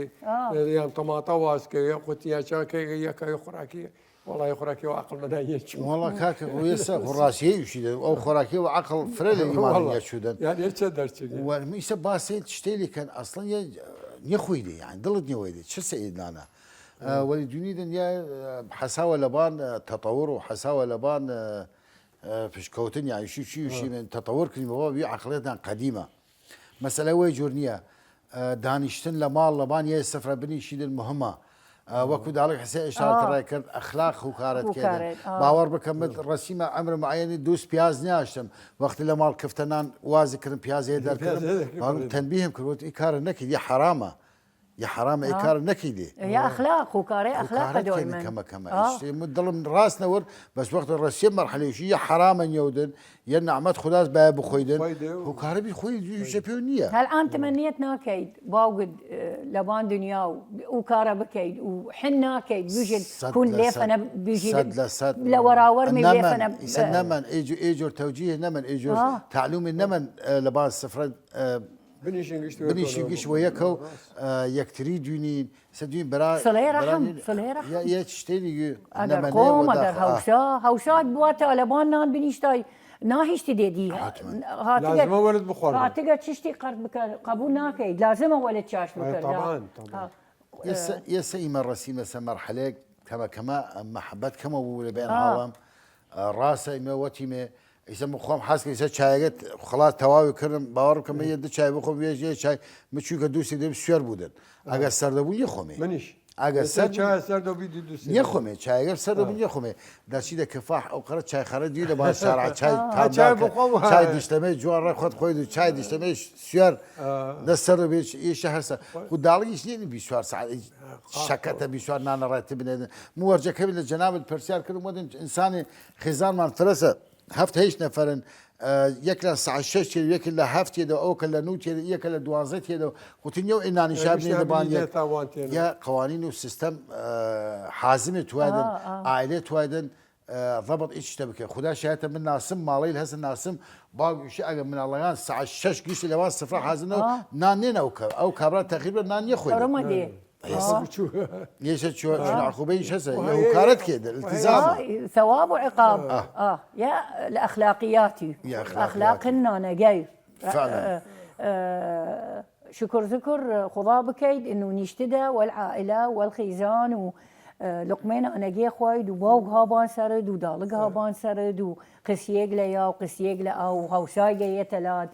یان تەماتە واز کەویە قوتی، یا چاکە یەکەوی خوراکی، وەڵای خوراکی و عەقڵ مەنایە چوو. وەڵا کاکە، ئەو یەسە خۆ ڕاستیەی وشیدە، ئەو خوراکی و عەقڵ فرە لە ئیمان یە چودن. یان یە چە دەرچگی. و میسە باسێ چشتێلی کەن، ئەسڵەن یە نیە خویدی، یان دڵت نیە وەیدی، چ سەیدنانە. وەلی دونی دنیا حەساوە لەبان تەتەور و حەساوە لەبان پشکەوتن، یان شی، شی، شی من تەتەور کردن بەبا بی عەقڵێتان قەدیمە. مەسەلە وەی جور نییە. دانیشتن لە ماڵ لەبان یە سفرە بنیشیدن مهمە. وەکو داڵک حسێ ئشارەت ڕای کرد، ئەخلاق هوکارەت کردن. باوەڕ بکە مت ڕەسیمە ئەمر معەنی دووس پیاز نیاشتم. وەختی لە ماڵ کفتە نان وازی کردن پیازێ دەرکردن. تەنبیهم کرد، وت ئی کارە نەکرد، یە حەرامە. یە حەرامە، ئی کارە نەکەیدێ. یە ئەخلاق، هوکارەی ئەخلاقە دایمەن. کەمە کەمە. ئیشتێ من دڵم ڕاست نەورد، بەس وەخت ڕەسیە مەرحەلەیشی یە حەرامە نیەودن، یە نعمەت خوداس بایە بخویدن. هوکارە بی خوی دویشە پێو نییە. هەلئان تمەنیەت ناکەید باوگد لەبان دنیا و ئەو کارە بکەید و حن ناکەید بژید کون لێفەنە بژید لە وەراوەر می لێفەنە. ئیسە نەمەن، ئێ جور تەوجیه نەمەن، ئێ جور تعلومی نەمەن لەبان سفرە بنیشین گشت وە یەکەو، یەکتری دوینین، سە دوین برا، سڵێ ڕەحم، سڵێ ڕەحم. یە چشتێری ئەگەر قۆم، ئەگەر هەوسا، هەوسا بوە تالەبان نان بنیشتای، ناهیشتی دێدی. لازمە وەلد بخوارد. هاتگە چشتی قەرد بکە، قەبول ناکەید، لازمە وەلد چاش بکەرد. طبعا، طبعا. ئێسە، ئێسە ئیمە ڕەسیمە سە مەرحەلەیەک کەمە کەمە مەحەبەت کەمە بوو لە بەین هاوام. ڕاسە ئیمە وەتیمێ، ئیسە من خۆم حەز کە ئیسە چایەگەت خلاص تەواوی کردم، باوەڕ بکەم یە دو چای بخۆم، وێژ یە چای، من چووکە دووسی دەم سوێر بودن. ئەگەر سەردەبوو یە خۆمێ. منیش. ئاگە سەر چای سەر دو بی دو سێ نیە خومێ، چایگە سەر دو بی نیە خومێ. دەچی دە کفاح ئەو قەرە چای خەرە دوی لە بان شارع چای تام چای بخۆ. چای دیشتەمێ جوان ڕێ خۆت خۆی دو چای دیشتەمێ سوێر دە سەر دو بی ئیشە هەرسە. خو داڵیش نیە بی سوار ساعت شەکەتە بی سوار نانە ڕێت بنێن. مو وەرجەکەمی لە جەنابت پرسیار کردم وەدن ئینسانی خێزانمان فرەسە هەفت هەیش نەفەرن. یەکلان ساعت شەش تێ، یەکل لە هەفت تێدە، ئەوکە لە نو تێدە، یەکە لە دوازدە تێدە. خوتن یەو ئینانی شاب نیە دەبان یەک. یا قوانین و سیستەم حازمێ توادن، ئایلێ توادن ضبط ئیچ شتە بکە. خودا شایەتە من ناسم ماڵەیل هەسە ناسم باوگیشی ئەگە مناڵەگان ساعت شەش گیشی لەوان سفرە حازنەوە نان نێنە ئەو کە ئەو کابرا تەخیر بە نان نیە خوێ. ئەوە مەدێ. ئێسە چوە چون عقوبەیش هەسە یە هوکارەت کێ دە التزام. ثواب و عقاب. ئە، یا لە ئەخلاقیاتی. یا ئەخلاقیاتی. ئەخلاق نانەگەی. فعلا. ئە، ئە، شکر ذکر خودا بکەید انو نیشتدە وەل عائلە وەل خیزان و، ئە، لقمەی نانەگەی خوەید و باوگ هابان سەرد و داڵگ هابان سەرد و قسیەگ لە یا و قسیەگ لە ئاو و هاوسایگە یەتەلاد.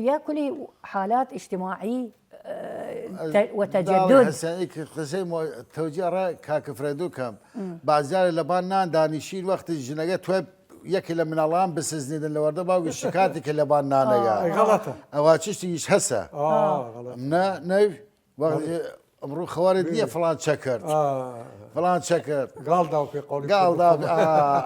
یا کلی حالات اجتماعی، ئە، تە-، و تەجەدد. حسن، ئیک قسەی مو-، تەوجیه ڕە کاک فرەدو کەم. بازیارێ لە بان نان دانیشین وەختی ژنەگە توێ یەکی لە مناڵان بسزنیدن لە وەردە باوگی شکاتی کە لە بان نانەگە. ئە، غەڵەتە. ئەوە چشتیش هەسە. ئە، غەڵەتە. نە، نە، وەختی ئمڕوو خەوارێت نییە فڵان چە کرد. ئە. فڵان چە کرد. گاڵ داو پێ قەولی گاڵ داو، ئا،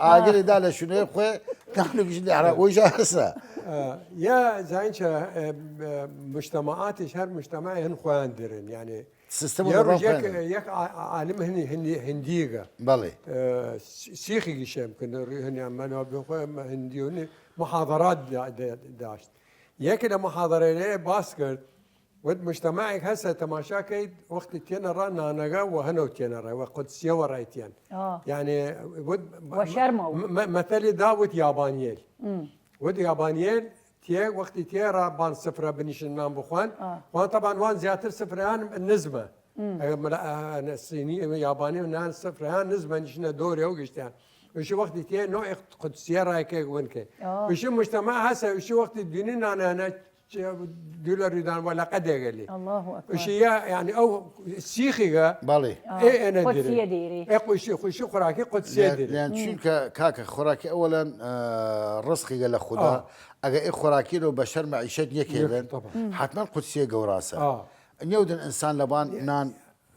ئاگری دا لە شونێ خوێ، تانوگیش لە عراق وەیژا هەسە. ئە، یا زانین چە، ئە، ئە، مجتمعاتیش هەر مجتمعی هن خویان درن، یعنی سیستم یه روز یک، یک ع-، عالم هنی، هنی، هندیگە. بەڵێ. ئە، سی-، سیخیگی شێم کن، ری-، هنی ئەمەنەوە بخوێ، ئەمە هندیونی محاضرات دا-، دا-، داشت. یەکی لە محاضرەیلێ باس کرد، وت مجتمعێک هەسە تەماشا کەیت وەختی تێنە ڕا نانەگە و هەنەو تێنە ڕای وە قودسیە وە ڕای تێن. ئا. یعنی، وت وە شەرمە و. م-، م-، مەتەلی دا وت یابانیەل. وت یابانیەل تیە وەختی تیە ڕا بان سفرە بنیشن نان بخوان. ئا. وان طبعا وان زیاتر سفرەیان نزمە. ئەگە ملا-، ئە، نە-، سینی یابانی و نان سفرەیان نزمە نیشنە دۆرێ و گشتیان. وشی وەختی تیە نوع قودسیە ڕای کە ون کە. ئا. وشی مجتمع هەسە، وشی وەختی دینی نانانە چ-، دوی لە ریدان وە لەقە دێگەلی. الله اکبر. وشی یا، یعنی ئەو سیخیگە. بەڵێ. ئا. ئێ، ئێنە قودسیە دیری. دیری. ئێ، قوشی، خوشی خوراکی قودسیە لێن، دیری. لێن چونکە کاکە خوراکی ئەوەلەن، ئە، ڕزقیگە لە خودا. ئا. ئەگە ئێ خوراکی لە بەشەر مەعیشەت یەکێدن، طبعا. حتما قودسیە گەوراسە. ئا. نیەودن ئینسان لەبان نان،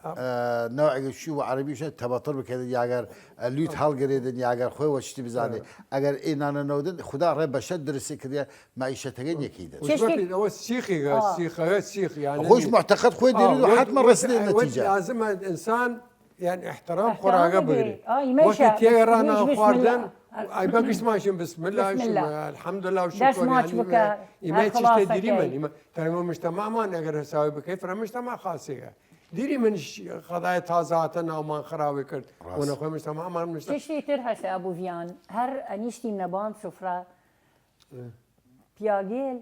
ئە، نەوعێگە شی وە عەرەبیشە تەبەتر بکەێدن، یاگەر، ئە، لویت هەڵگرێدن، یاگەر خوێ وە شتی بزانێ. ئەگەر ئێ نانە نەودن، خودا ڕێ بەشەر درسی کردیە، مەعیشەتەگە یەکیدن. چشتێک ئەوە سیخیگە، ئا. سیخەگە سیخ، یعنی. خوش معتقد خوێ ئا، دیرید و وت، حتما وت، ڕەسیدن وت نەتیجە. لازمە ئینسان یان احترام خوراگە بگری. ئا، ئیمە وەکی شا-، تیە بس-، ڕانا بسم الله. خواردن، ئای بە گشت ماشین بسم الله، بسم الله. شما، الحمدلله و شکر، دەست ماچ یعنی، بکە، ئیمە هەر چیشتە خلاصە دیری کەی. من، ئیمە، تەمام مجتمعمان ئەگەر حسابی بکەی، فرە مجتمع خاصیگە. دیری من ش-، خدای تازە هاتە ناومان خراوی کرد. ڕاست. و نەخوێ مجتمعمان مجتمع. چشتی تر هەسە ئەبوویان، هەر ئەنیشتیم نەبان سفرە، پیاگێل،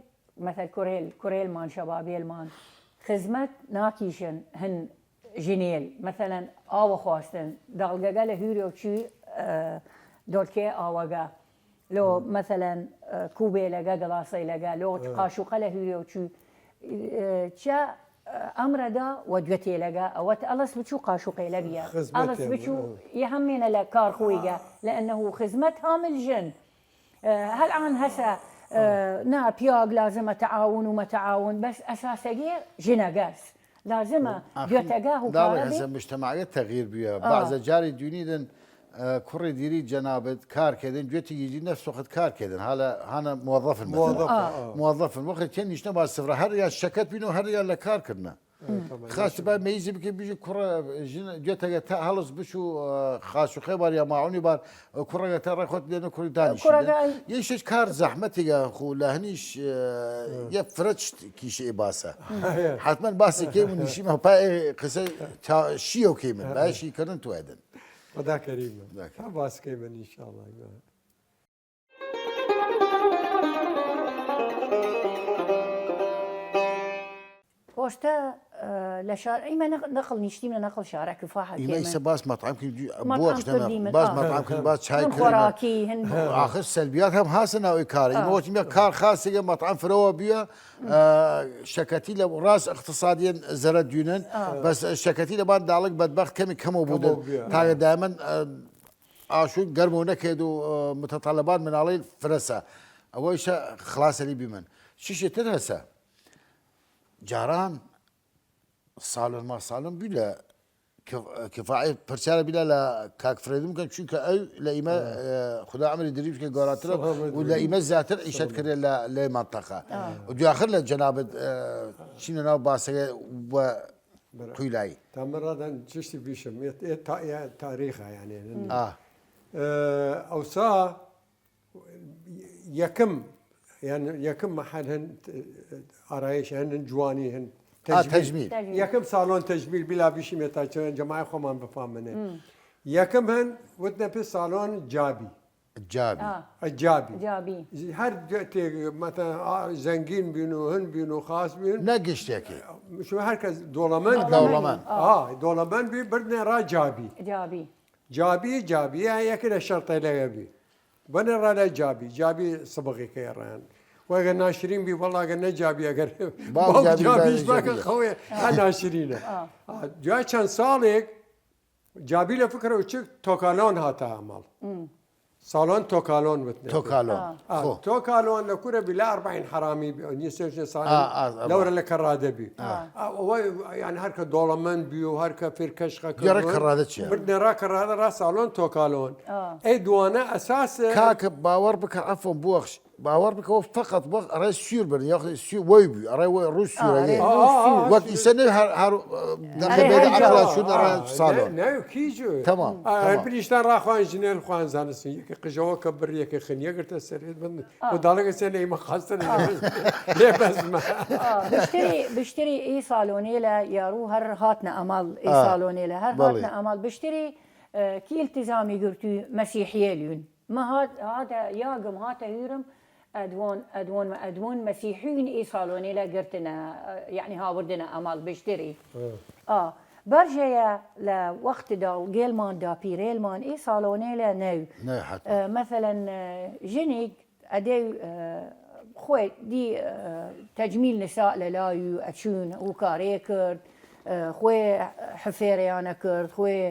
مەسەل کورێل، کورێلمان، شەبابێلمان، خزمەت ناکیشن هن ژنێل. مەسەلەن ئاوە خواستن، داڵگەگە لە هویرێ و چوی، ئە، دۆلکێ ئاوەگە. لۆ مەسەلەن، ئە، کوبێلەگە، گڵاسەیلەگە، لۆ قاشوقە لە هویرێ و چوی، ئە، چە، ئە، ئەمرەدا و دوێتێلەگە، ئەوەت ئەڵەس بچوو قاشوقێلە بیە. ئەڵەس بچوو، یە هەمێنە لە کار خویگە، لەئەنەهو خزمەت هامل ژن. ئە، هەلئان هەسە، ئە، نا، پیاگ لازمە تەعاون و مەتەعاون، بەس ئەساسەگێ ژنەگەس. لازمە دوێتەگە هوکارە بی. هەسە مجتمعگە تەغییر بیە. ئا. بەعزە جاری دوینیدن، ئە، کوڕی دیری جەنابت کار کردن، دوێتی گیجی نەفس وەخت کار کردن. هالە هانە موەظەفن مەسەلەن. موەظەف، ئا. موەظەفن. وەخت تێن نیشتە با سفرە هەر یا شەکەت بین و هەر یا لە کار کردنە. خاس با مەیزی بکە بیژی کوڕە ژن دوێتەگە تا هەڵس بچوو، ئە، خاس و خێ بار یا ماعونی بار، ئە، کوڕەگە تا ڕێ خۆت لێنە کوڕی دانیشی. کوڕەگە یە شت کار زەحمەتیگە خو لە هەنیش، ئە، یە فرەچ کیشە ئێ باسە. حتما باسی کەیم و نیشیمە پا ئێ قسە تا شیەو کەیمن، باشی کردن توێدن. خدا کەریمە. خدا کەریم. تا باس کەیمن انشاءالله. پۆشتە، ئە، لە شار، ئیمە نەق-، نەقڵ نیشتیمە نەقڵ شارە کفاحە ئیمە کێمە. ئیسە باس مەطعەم کردی، مەطعەم بۆخش کردی نەمە. من، باس ئا. مەطعەم کردی، باس چای هەن کردن. خوراکی، هەن. ئاخر سەلبیات هەم هاسە ناو ئێ کارە. ئا. ئیمە وەتیمە کار خاسێگە مەطعەم فرەوە بیە، ئە، شەکەتی لە ڕاس اقتصادیەن زەرە دوینن، ئا. بەس شەکەتی لە بان داڵگ بەدبەخت کەمی کەمەو بودن. کەمەو بیە. تاگە دایمەن، ئە، ئاشوون گەرمەو نەکەێد و، ئە، متەتەڵەبان مناڵەیل فرەسە. ئەوەیشە خڵاسەلی بیمن. چیشێ تر هەسە؟ جاران ساڵن ما ساڵن بی لە کف-، کفاعی پرسیارە بیلا لە کاک فرێدم کەن، چونکە ئەو لە ئیمە، ئە، خودا عمری دریب کە گۆراترە سەڵامەت و لە ئیمە زیاتر عیشەت کردێ لە، لە منطقە. ئا. و دویاخر لە جەنابەت، ئە، چینە ناو باسەگە و برا. قویلایی. تا من ڕادان چشتی بیشم، ئێ، ئێ تا-، ئێ تاریخە، یعنی، ئا. ئە، ئەوسا یەکم، یان یەکم مەحەل هەن، ئارایش هەن، هەن جوانی هەن، ئا، تەجمیل. تەجمیل. تەجمیل. یەکم ساڵۆن تەجمیل، بیلا بیشیمێ تا چەند جەماعەی خۆمان بفامنێ. یەکم هەن، وتنە پێ ساڵۆن جابی. جابی. ئا. ئە، جابی. جابی. هەر جا تێ-، مەتەن، ئا، زەنگین بین و هەن بین و خاس بین. نە گشتێکی. شما هەر کەس دۆڵەمەند بی. دەوڵەمەند. ئا. ئا، دۆڵەمەند بی، بردنێ ڕا جابی. جابی. جابی، جابی، یا یەکە لە شەرتەیلەگە بی. بەنە ڕا لای جابی، جابی سبغی کەی ڕەن. و ئەگەر ناشرین بی، وەڵا ئەگەر نە جابی، ئەگەر باوک باوک جابی، جابیش باوک باکە جابی. خەوێ، هە ناشرینە. ئا. ئا، دوای چەند ساڵێک، جابی لە فکرە و چک تۆکالۆن هاتە ئەمەڵ. ساڵۆن تۆکالۆن وتنێ. تۆکالۆن. ئا. ئا، خۆ. تۆکالۆن لە کورە بی لە ئەربعین حرامی بی، ئەو نیە سێ ژنە ساڵن ئا، ئا، ئەوە. لەورە لە کەڕادە بی. ئا. ئا، ئەوە، یعنی، هەر کە دۆڵەمەند بی و هەر کە فێر کەشقە گەرە کردن. کەڕادە چیە؟ بردنە ڕا کەڕادە ڕا ساڵۆن تۆکالۆن. ئا. ئەی دوانە ئەساسە. کاکە، باوەڕ بکە، عەفوەن بوەخش. باوەڕ بکە، وە فەقەت وەخت ئەڕێ سویر بردن، یا سویر وەی بی، ئەڕێ وە ڕوو سویرەگەی. ئا، ئا، ئا، وەک ئیسە نەی هەر، هەر، ئە، دەقە ئەرێ بێدە هەر عەقڵا جا. شوون ئەڕێ ئا، ساڵۆن. نە، نە، کی جو. تەمام، ئا، تەمام. پریشتان ڕاخوان ژنێن خوان زانستن، یەکە قژەوە کە بڕ، یەکە خن، یەکە تە سەرێت بند. ئا. و داڵگە سێ نەیمە خواستن لێ بەزمە. ئا، بشتری، بشتری ئی ساڵۆنێلە یاڕوو هەر هاتنە ئەماڵ ئی ئا. ساڵۆنێلە، هەر بەڵێ. هاتنە ئەماڵ بشتری، ئە، کی التزامی گرتوی مەسیحیەلیون. مە هات، هاتە یاگم، هاتە هویرم، ئەدوان، ئەدوان، ئەدوان مەسیحیون ئی ساڵۆنێلە گرتنە، ئە، یعنی هاوردنە ئەماڵ بشتری. ئا. ئا. بەرژەیە لە وەخت داڵگێلمان، داپیرێلمان، ئی ساڵۆنێلە نەو. نە، حتما. ئە، مەسەلەن، ئە، ژنیگ ئەدێ، ئە، خوێ دی، ئە، تەجمیل نسا لە لایو ئەچون، هوکارێ کرد، ئە، خوێ حفێرەیانە کرد، خوێ،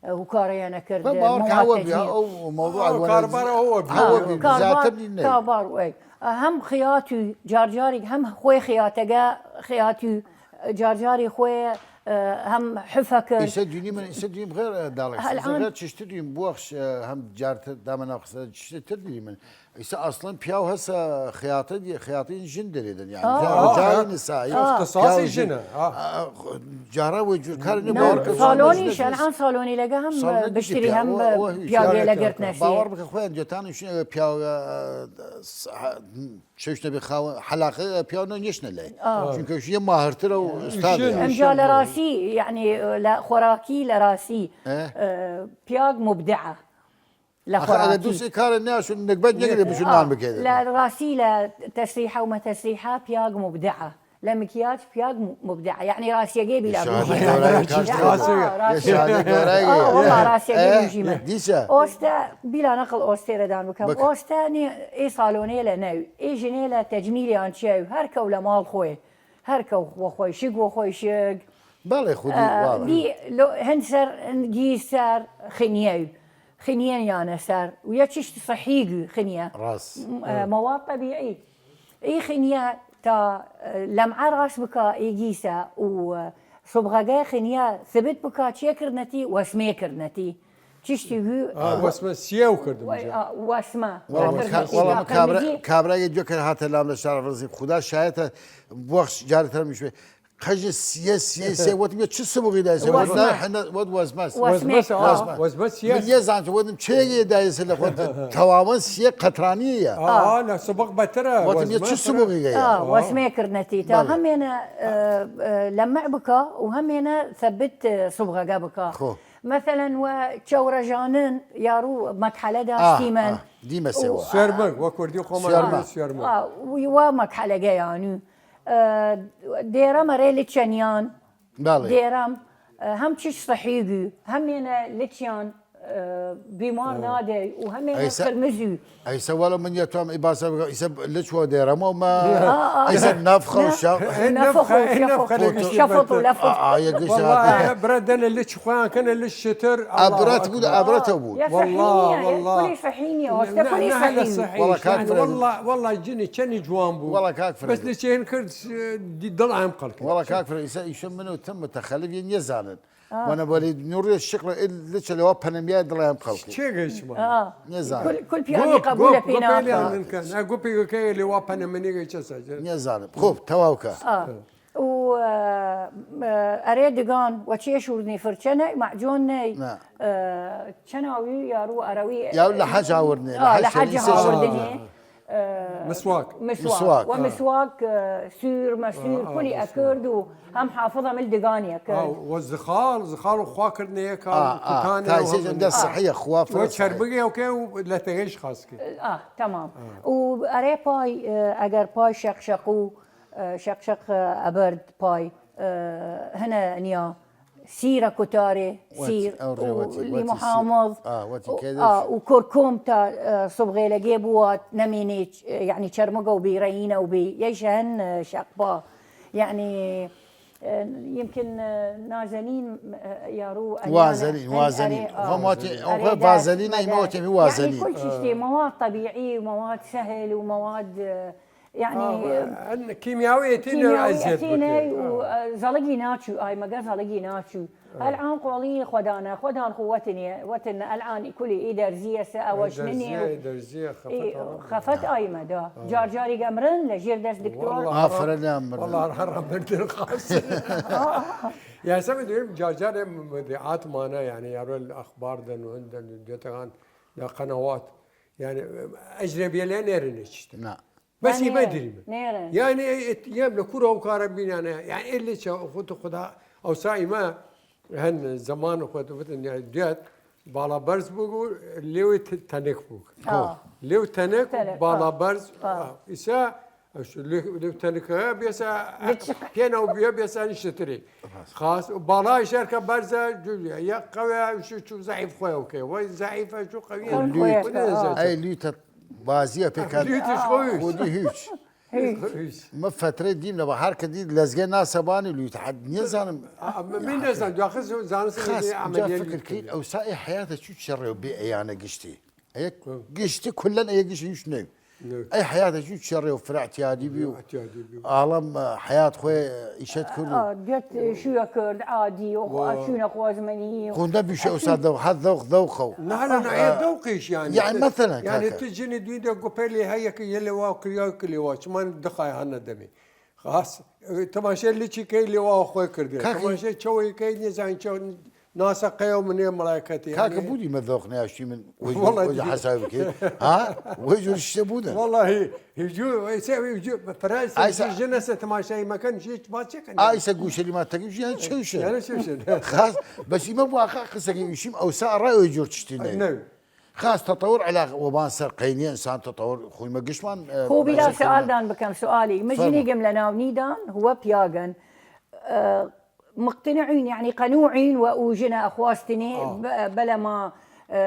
ئە، هوکارەیانە کرد، خوێ باوەڕ مواد کاوە بیا، تەجمیل. ئەو مەوضوع ئەو ئەوەنە کاربارە ئەوە بیا. ئەوە ئە، بی، کاربار، زیاتر نی نەی. کاربار وەی. ئە، هەم خیاتو جارجاریگ، هەم خوێ خیاتەگە، خیاتو جارجاری خوێ، ئە، هەم حفە کرد. ئیسە دونی من، ئیسە دونی بغێر، ئە، داڵێک. هەلئان ئیسە غێر چشتر دونی بوەخش، ئە، هەم جارتر دامە ناو قسە چشتر دونی من. ئیسە ئەسڵەن پیاو هەسە خیاتە دیە، خیاتین ژن دەێدن، یعنی، ئا، جارا ئا، جارا ئا. نسایی، اختصاصی پیاو ژن. ژنە، ئا. ئا، ئا، جارا وە جور کار نی نا، باوەڕ کە ساڵۆنی ژن شەنعان ساڵۆنی لەگە هەم ساڵۆنی بشتری گشتی هەم پیا-، وە هیچ پیاوێ کار لە کار گرتنە کار. باوەڕ بکە خۆیان جۆتان شن ئەگە پیاو، ئە، س-، ح-، شەوش نەبێ خاوە حەلاقە پیاو نە نیشنە لەی. ئا. چونکە شیە ماهرترە و ئوستادە. ژن. ئەمجا لە ڕاسی، یعنی، لە خۆراکی لە ڕاسی، ئە؟ ئە، پیاگ مبدعە. لە ئەخە ئەگە خۆراکی. دووسی کارە نیاشون نگبەت نگرێ بچون نان بکێدن. لە ڕاسی لە تەسریحە و مەتەسریحە پیاگ مبدعە. لە مکیاج پیاگ م-، مبدعە. یعنی ڕاسیەگەی بیلا شادە بژی. گۆرای کاش یعنی، خاسی. ئا، ڕاسیە. شادە گۆرای. ئا، وەڵا ڕاسیەگەی ئە؟ بژیمە. دیسە. ئۆستە، بیلا نەقڵ ئۆستێرەدان بکەم. بکە. ئۆستە نی-، ئێ ساڵۆنێ لە نەو، ئێ ژنێ لە تەجمیلیان چیە، هەر کەو لە ماڵ خوێ. هەر کەو وە خۆی شگ، وە خۆی شگ. بەڵێ، خودی ئە، واڵە. دی، لۆ، هەن سەر، هەن گی سەر خنیەی. خنیەن یانە سەر. و یە چشت صحیگ خنیە. ڕاس. م-، ئە، مەواد طبیعی. ئی خنیە تا، ئە، لەمعە ڕاس بکا ئی گیسە و، ئە، سوبغەگە خنیە ثبت بکا چێ کردنەتی، وەسمێ کردنەتی. چشتی گو-، ئا، وەسمە سیاو کردم وە-، جا. ئا، وەسمە. وەڵام کردنە کا-، وەڵام سیاو. کابرا-، کردنەتی. کابراگە جوێ کە هاتە لام لە شار ڕزی. خودا شایەتە بوەخش جارە تەرمیش بێ. قژە سیە، سیە، سیە، وەتم یە چ سبغی دایسە؟ وەسمە. وەت نای حەنە، وەت وەزمەس. وەسمەس، وەسمەس. ئا. وەسمەس سیە. من یە زانت، وەتم چێ یە دایسە لە خۆت تەواوەن سیە قەترانیە. ئا، لە سبغ بەترە. وەتم یە چ وەسمەس ترە. سبغی گەیە؟ ئا، وەسمێ کردنەتی. تا بەڵێ. هەمێنە، ئە، ئە، لەمع بکا و هەمێنە ثبت، ئە، سبغەگە بکا. خۆ. مەسەلەن وە چەورەژانن یاڕوو مەکحەلە ئا، داشتیمەن. ئا، دیمە سێوە. سوێرمەگ، وە کوردی خۆمان سوێرمەگ. سوێرمەگ. ئا، وی وە مەکحەلەگەیانو. ئە، دێرە مەرێ لچەنیان، بەڵێ. دێرەم، ئە، هەم چش سەحیگی، هەمێنە لچیان، ئە، بیمار نادەی و هەمێنە ئەیسە، قرمزی. ئەیسە وەڵا من یە توام ئی باسە بکەم، ئیسە لچ وە دێرەمەو ما، ئا، ئا. ئەیسە نەفخە و نە-، شەف-، نەفخە و نەفخە، شەفخ. نەفخە لە گشتی شەفت و باتێ. لەفت. ئا، ئا، یە گشتی وە هاتێ. برا دەنە لچ خوان کەنە لچ شتر، ئەبرەت ئەڵڵاهو بوود، ئەکبەر. ئەبرەتە بوود. یە وەڵا، سەحینیە، یە وەڵا. کولی سەحینیە، نە، وەختە کولی نە، هەلە سەحینیە. سەحی. وەڵا کاک یعنی فرەیدون. وەڵا، وەڵا جنی چەنی جوان بوو. وەڵا کاک فرەیدون. بەس لە چێن کرد، دی دڵ ئەم خەڵکە. وەڵا کاک فرەیدون، ئیسە ئیشە من و تم متەخەلف یە نیەزانن. ئا. وەنە بەلی نوڕێ شکڵە ئیل لچە لەوا پەنەمیای دڵ ئەم خەڵکە. چێ گەیشتمە؟ ئا. نیەزانن. کول، کول پیانی گوپ، قبولە گوپ، پی گوپ ناکا. ئێلیان من کەن. ئە، گوپی گوکەیە لێوا پەنەمەنی گەی چە سەجە. نیەزانم. خۆب، تەواو کە. ئا. و، ئە، ئە، ئەرێ دگان، وە چێ شوردنی فرچە نەی، مەعجۆن نەی، نە. ئە، چەناوی یارو ئەرەوی، یاو لە حەج ئاوردنێ، لە ئا، حەج لە حەج شەریسێ ئاوردنی، ئە، مسواک. مسواک. مسواک. وە ئە. مسواک، ئە، سوور، مەسوور، ئە، ئە، کولی مسواک. ئەکرد و هەم حافظە مل دگانی ئەکرد. ئا، وە زخاڵ، زخاڵ و خوا کردنێ یەکا ئا، و ئا. کوتانێ تا و ئیسێ هەم جەم دە ئا. سەحیە خوا فرە وە سەحیە. چەربگێ و کە و لە تەگەیش خاس کرد. ئا، تەمام. ئا. و ئەرێ پای، ئە، ئەگەر پای شەق شەق و ئە، شەق شەق، ئە، ئەبرد پای، ئە، هەنە نیا سیرە کوتارێ، وەتی، سیر ئەو ڕێ و وەتی، لی وەتی سیر. محامڵ. ئا، وەتی و، کێ ئا، دەچ؟ و کورکوم تا، ئە، سوبغێلەگێ بوات، نەمینی، چ-، یعنی چەرمگە و بی ڕەینە و بی، یەیش هەن، ئە، شەقپا. یعنی، ئە، يمكن، ئە، نازەنین، ئە، یارو ئەنیانە، وازەلین، ئەن-، وازەلین. ئەرێ، ئا. خۆم وەتی، ئەرێ ئەو داس وازەلین، ئەی مەگە. مەوەتی یعنی وازەلین. کل چیشتی، مواد طبیعی، مواد سهل و مواد، ئە، یعنی، ئا، ئەن کیمیاوی ئەتینە کیمیاوی ئەزیەت ئەتینە بکەن. و، ئا. ئە، زەڵگی ناچوو، ئای مەگە زەڵگی ناچوو. ئا. ئەلعان قۆڵی خۆدانە، خۆدان خو وەتنیە، وەتن ئەلعان کولی ئی دەرزیە سە ئەوەش ئەی ننیە دەرزیە، و ئی دەرزیە، خەفەت ئای مەدا. ئا. جار جاری گەمرن لە ژێر دەست دکتۆر. وەڵا ئافرە هەڕا-، نامرن. وەڵا هەڕا مردن خاس. یاسە من دویم جار جار مدعات مانە، یعنی، یارو ئەخبار دەن و هەندەن دێتەکان لە قەنەوات. یعنی، ئەجنەبیە لێ نێرن هیچ شتە. نا. بەس یعنی، ئیمە دریمە. نێرن. یعنی، ئێت-، یەم لە کورە ئەو کارە بینانە. یعنی، ئێ لێ چە خود خدا ئەوسا ئیمە هەن زەمان خود وتن، یعنی، دوێت باڵا بەرز بوو، لێوی ت-، تەنک بوو. ئا. لێو تەنک، تەنک، باڵا ئا. بەرز، ئا. ئا. ئیسا، ئەش-، لێ-، لێو تەنکە بێسا، لچ. پێناو بیا بێسا نیشتتری. خاس، باڵای شەرکە بەرزە، جو-، یا قەوێ، شو، چو زەعیف خۆی ئەوکەی. وای زەعیفە، چو قەویە. خۆی خۆی خودی ئا. نەزانێت. ئەی لوتە بازیە پێکات. لوتیش خۆیش. خودی هیچ. هیچ. خۆیش. من فترەی دیم لە بەهار کە دید لەزگێ ناسەبانی لوت حد نیەزانم. ئا، من، من نەزان، دواخە زانست خاس، ئەمە جا فکر کرد، ئەوسا ئێ حیاتە چوو چەڕێ و بێ ئەیانە گشتی. ئەیە گشتی کلەن ئەیە گشتی هیچ نەوی. نەوی. ئەی حیاتە چوو چەڕێ و فرە اعتیادی بی و اعتیادی بی و ئاڵم، ئە، حیات خوێ ئیشەت کرد و ئا، گەت شویە کرد، عادی و خو-، وا. شوینە خوازمەنی و خوندە بیشە ئەوسا دەو-، هەر دەوق، دەوقە و. نە، نە، نە، ئە، ئێ دەوقیش یعنی. یعنی مەسەلەن یعنی کاکە. تو جنی دوی دە گوپەلی هەیە کە یە لە وا کریا کە لێ وا. چمان دخای هەنە دەمی. خاس، تەماشای لچی کەی لێوا خۆی کردێ. کاکە تەماشای چەوەی کەی نیزان چەو ناسە قەیە و منێ مەڵایکەتی. کاکە یعنی بودی مە دەوق نیاشتی من وەی وەڵا وەی دیگە. حساب بکەی. ها؟ وەی جور شتە بودن. وەڵاهی، هیجو، ئەیسە، هیجو، فراس، ئایسە. هیچ نەسە تەماشای مەکەن، هیچ باچێ کەن. ئایسە گوشەلی ما تەگی ژیان چوشە. یعنی چوشە. خاس، بەس ئیمە بواقع قسەکە ئیشیم ئەوسا ئەڕای وەی جور چشتی نەوی. نەوی. خاس تەتەور علاقە وەبان سەر قەینی ئینسان تەتەور خویمە گشتمان، ئە، خۆ بیلا بەسە سوالدان بکەم، سوالی. فەرمو. مجنیگم لە ناو نیدان، هو پیاگن. ئە، مقتنعین، یعنی قەنوعین و ئوو ژنە ئەخواستنی، ئا. ب-، بەلەما، ئە،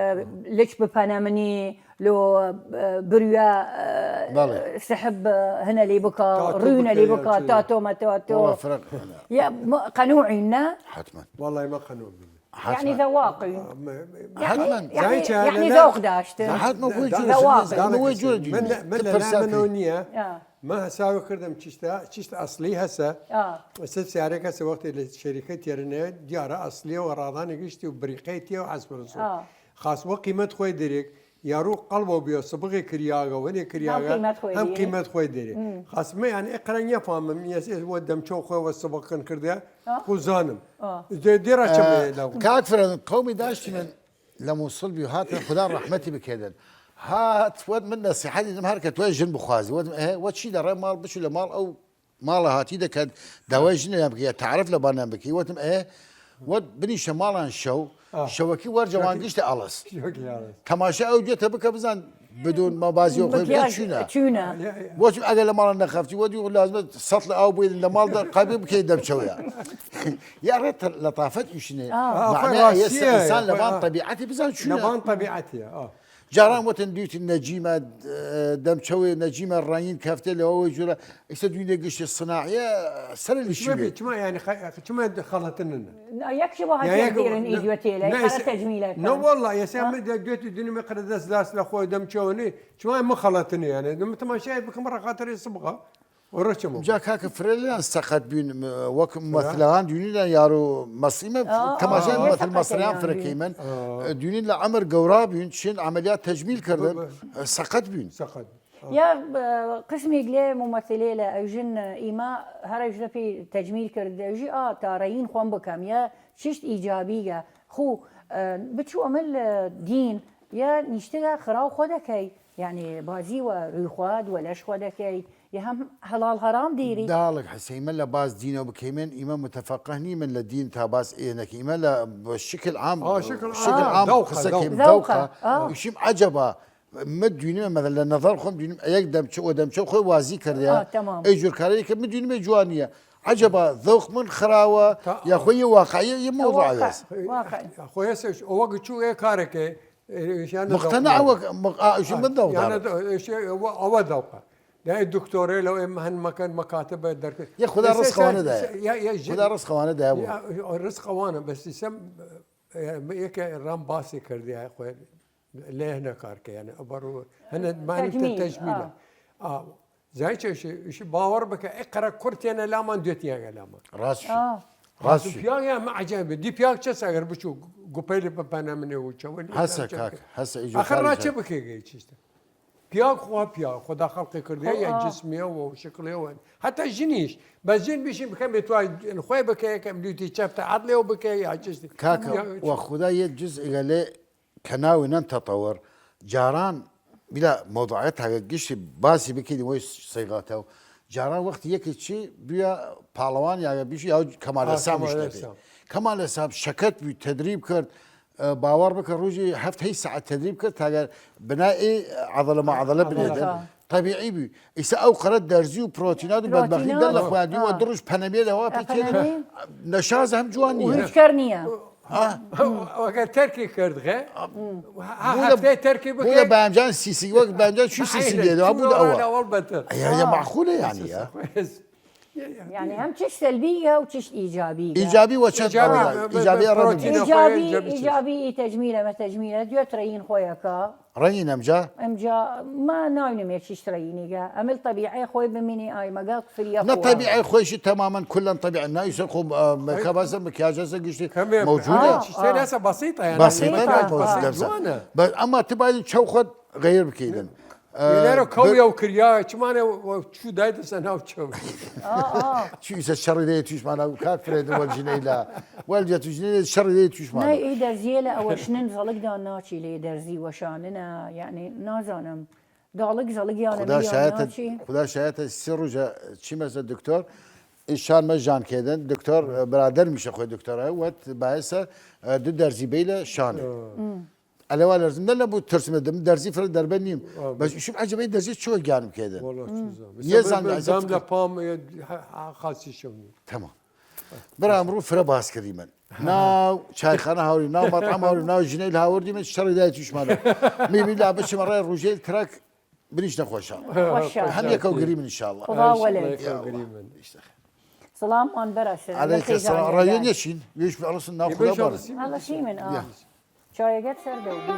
لچ بپەنە منی، لۆ، ئە، برویا، ئە، بەڵێ. سحب، ئە، هنە لی بکا، تا تو ڕوونە لی بکە، بکا، یا تا چی؟ تۆمە، تا تۆ. وەڵا فرق هەنە. یا م-، قەنوعین، نە؟ حتما. وەڵای مە قەنوع بین. حتما. یعنی ذواقی. م-، م-، یعنی، حتما. یعنی، زای چه یعنی لە ذوق داشته. حتما خوی دا-، جور دا-، شد. دا-، من وی جور دا-، دین. من، من لە تپرسا نام منو کردی. نییە. ئا. من حساب کردم چشتە، چشت ئەسلی هەسە. ئا. سە سیارێک هەسە وەختی لە شەریکە تێرنێ دیارە ئەسلیە و ڕادانی گشتی و بریقەی تێ و ئەسپرسۆ. ئا. خاس وە قیمەت خۆی دەرێک. یارو قەڵبەو بیە سبغی کریاگە، وەنێ کریاگە، هەم قیمەت خۆی هەم دێرێ. قیمەت خۆی دێرێ. م. خاس مە یعنی ئقرا نیەفامم، یەس ئێ وە دەمچەو خۆی وە سبغ کن کردە، ئا. خو زانم. ئا. دێ، دێرا چەمە ئە، لەو. کاک فرەن، قەومی داشتی من لە موسڵ بی و هاتن، خودا ڕەحمەتی بکێدن. هات، وەت من نەسیحەتی دم هەر کە توێ ژن بخوازی. وەتم، ئێ، وەت چی دەڕێ ماڵ بچو لە ماڵ ئەو ماڵە هاتی دەکەن، داوای ژنێان بکە، یا تعرف لە بانیان بکەی، وەتم، ئێ، وەت بنیشە ماڵان شەو، ئا. شەوەکی وەرجە وان گشتە ئەڵس. شەوەکی ئەڵس. تەماشا ئەو جێتە بکە بزان، بدون ما بازی و خوی بکیاج چونه؟ چونه؟ وەچ ئەگەر لە ماڵە نەخەفتی وەدی و لازمە سەتڵ ئاو بویدن لە ماڵ دا قابی بکەی دەمچەوە. یا ڕێ لەتافەت ئیشنێ. آه. آه، معنی خۆی ئێستا ڕاستیە، ئینسان لە خۆی، بان آه. طبیعەتی بزان چونه. لە بان طبیعەتی، آه. جاران وەتن دیوتی نەجیمە، ئە، دەمچەوەی نەجیمە ڕەنگین کەفتێ لەوەوەی جورە. ئیسە دوینێ گشتی صناعیە سەر چما لشیوێ. بی-، چما یعنی خ-، چما خەڵەتنن؟ نه، یەک شی وە یا هەتیە یەک دیرن ئی دوێتێ لە نه، ئەرە ئێسە-، تەجمیلە نه، کەن. والله، ئێسە ها؟ من دە-، دوێتی دونی من قرە دەست داس لە خۆی دەمچەوەنی. چما من خەڵەتنی، یعنی، من تەماشای بکەم ڕە خاطر سبقە. و ڕەچەمە. جا کاکە فرەلیان سەقەت بین، م-، وەک مەثلەوان دوینیلان یارو مەسیمە آه، تەماشای آه. مەثل سەقەت مەسریان یان فرەکەی دوین. من. آه. دوینی لە عەمر گەورا بین، چین عملیات تەجمیل کردن، ب-، ب-، سەقەت بین. سەقەت. یا، ئە، قسمیگ لێ ممثلێ لە ئەوژن ئیمە هەر ئەوژنە پی تەجمیل کرد، ئەوژی ئا تا ڕەیین خوەم بکەم، یا چشت ئیجابیگە، خو، ئە، بچوە مل، ئە، دین، یا نیشتگە خراو خۆ دەکەی، یعنی بازی وە روی خواد، وە لەش خۆ دەکەی، یا هەم هەڵاڵ هەرام دیری. داڵگ حسین، من لە باز دینەوە بکەیمن، ئیمە متفقه نیمن لە دین تا باز ئێنەک، ئیمە لە شکل عام، آه، شکل عام. شکل عام ذوقە، قسە ذوق. کەیم، ذوقە. ذوقە. آه. ئیشیم عجبا، من دوینمە، مەثلا لە نظر خۆم دوینم، یەک دەمچە، و دەمچە خۆی وازی کردە. آه، تمام. ئەی جور کارەی کە من دوینمە جوانیە. عجبا، ذوق من خراوە، تا-، یا خۆی یە واقعیە، یە موضوع واقع، هەس. واقع. خۆی هەسش، ئەوە گچوو ئێ کارەکە، ئێ، ئێشیان مقتنع ذوق وەک، مق-، ئا، ئیشی آه، من ذوق یعنی دارم. ذو-، ئێشی ئەوە، ئەوە ذوقە. دای دکتۆرێ لەو ئێ مهن مەکەن، مکاتبە دەرکرد. یە خدا ئێسە ڕزق ئەوانە دایە. یا، یا، یا، خدا ڕزق ئەوانە دایە بۆ. یا، ڕزق ئەوانە، بەس ئیسەم، ئێ، یەکە ڕام باسی کردی، ئای خۆی. لە هەنە کار کە، یعنی، ئەبەڕ و هەنە مانی تە-، تەجمیل، تەجمیلە. ئا. ئا. زای چێشی، ئیشی باوەڕ بکە، ئێ قەرە کورتێنە لامان، دوێتیاگە لامان. ڕاست شو. ئا. ڕاست شو. پیاگ یا مە عجایب، دی پیاگ چەس ئەگەر بچوو گوپەیل بپەنە منێ و چەوەلی هەسە چەم کاک، چەم. هەسە ئیجو ئا، خەر کاری ڕا چە چە. بکەی گەی چیشتە؟ پیاگ خوا پیاگ، خدا خەڵقی کردیە، خۆ، یا ئا. جسمیە و شکڵێ و هەتا ژنیش. بەس ژن بشی بکەم بێ توای خوێ بکە، یەکەم لوتی چەفتە عەدلێ و بکە، یا چشتی. کاکە، یا وە خدا یە جز ئیگەلێ کە ناوی نەن تەتەوەر، جاران بلا مەوضوعەت هەگە گشتی باسی بکەین وەی سەیغاتەو. جاران وەختی یەکی چی بیا پاڵەوان یا بیشی یا کەمال ئا، ئەسام کەمال ئەسام. کەمال ئەسام شەکەت بوی تەدریب کرد، ئە، باوەڕ بکە روژی هەفت هەی سەعەت تەدریب کرد تاگە بنا ئێ عەضلە ما عەضلە بنێدن. عەضلە. طبیعی بوی. ئیسە ئەو قەرە دەرزی و پرۆتینات و بەدبەختی پرۆتینات، دەر لە خوادی و ئا. دروش پەنەمێ لەوا ئە، پێچێنە. پەنەمێ. نەشاز هەم جوان و نییە. هیچ کەر نییە. ئا. وەگە تەرکی کرد غێ. ها، بوو لە، هەفتەی تەرکی بوو لە بکەی. بایەمجان سیسی، وەک بایەمجان چوی سیسی عینە، لێ دەوا چوو بوو ئەوە. ئەوەڵ بەتر. ئەیە، ئەیە آ. معقولە یعنی، ئە؟ یعنی هەم چشت سەلبیگە و چشت ئیجابیگە. ئیجابی وە چەند ئیجابی ئەڕا، بە، بە، ئیجابی بە ئەڕا پرۆتین بگیر. ئیجابی، ئیجابی چی؟ ئیجابی ئی تەجمیلە، مە تەجمیلە، دوێت ڕەیین خۆیەکە. ڕەنگین ئەمجا؟ ئەمجا ما ناوینم یە چشت ڕەیینیگە. ئەمل طبیعی خۆی بمینی ئایمەگە فریا نە خوا. طبیعی خۆیشی تەمامەن کلەن طبیعی. ناوی سەر خۆ، ئە، مەکە باسە مکیاجە سە گشتی ئەمێ موجودە. آه، سێ آه. ناسە بەسیطە، یعنی بەسیطە، مکیاج بەسیطە. بەسیط جوانە. بەس ئەما تبایدن چەو خۆت غەیر بکەیدن. ئە، لێرە کەو بە-، یەو کریا، چمانە و-، چوو دایتە سەر ناو چەو. ئا، ئا. چویسە شەڕی دەیە تویشمانە و کاک فرێد وەل جنەیلا. وەل جە تو جنەیلا شەڕی دەیە تویشمانە. نای، ئی دەرزیە لە ئەوەشنن زەڵگدان ناچی لێ دەرزی وەشاننە، یعنی، نازانم. داڵگ زەڵگیانە خدا ملیان شایەتە، ناچی. خدا شایەتە سێ ڕوژە چی مەسە دکتۆر؟ ئیشان مە ژان کێدن، دکتۆر برادر میشە خۆی دکتۆرە، وەت باعثە، ئە، دو دەرزی بەی لە شانە. ئە. ئەلەوا لەرزم نە لە بوو ترسمە دەم دەرزی فرە دەربە نیم. ئا، بەس بە- شوم عەجەبەی دەرزی چۆ گیانم کێدن. وەڵا، چیزا. نیە زان دام لە پام، ئێ، ح-، ح-، خاسی شەونی. تەمام. برا ئەمڕوو فرە باس کردی من. ناو چایخانە هاوری، ناو مەطعەم هاوری، ناو ژنەیل هاوردی من شەڕی دای تویشمانە. میبی لا بچمە ڕێ ڕوژەیل ترەک بریش نەخۆشە. خۆشە. هەم یەکەو گری من انشاءالله. خدا وەلێ. یەکەو گری من. سڵام وان بەرە سەر. علیک السلام. ڕایۆ نەچین. ویش بە ئەڵسن ناو خدا بەرە. ئەڵەسی من، ئا. یا. چایەگەت سەردەو بی.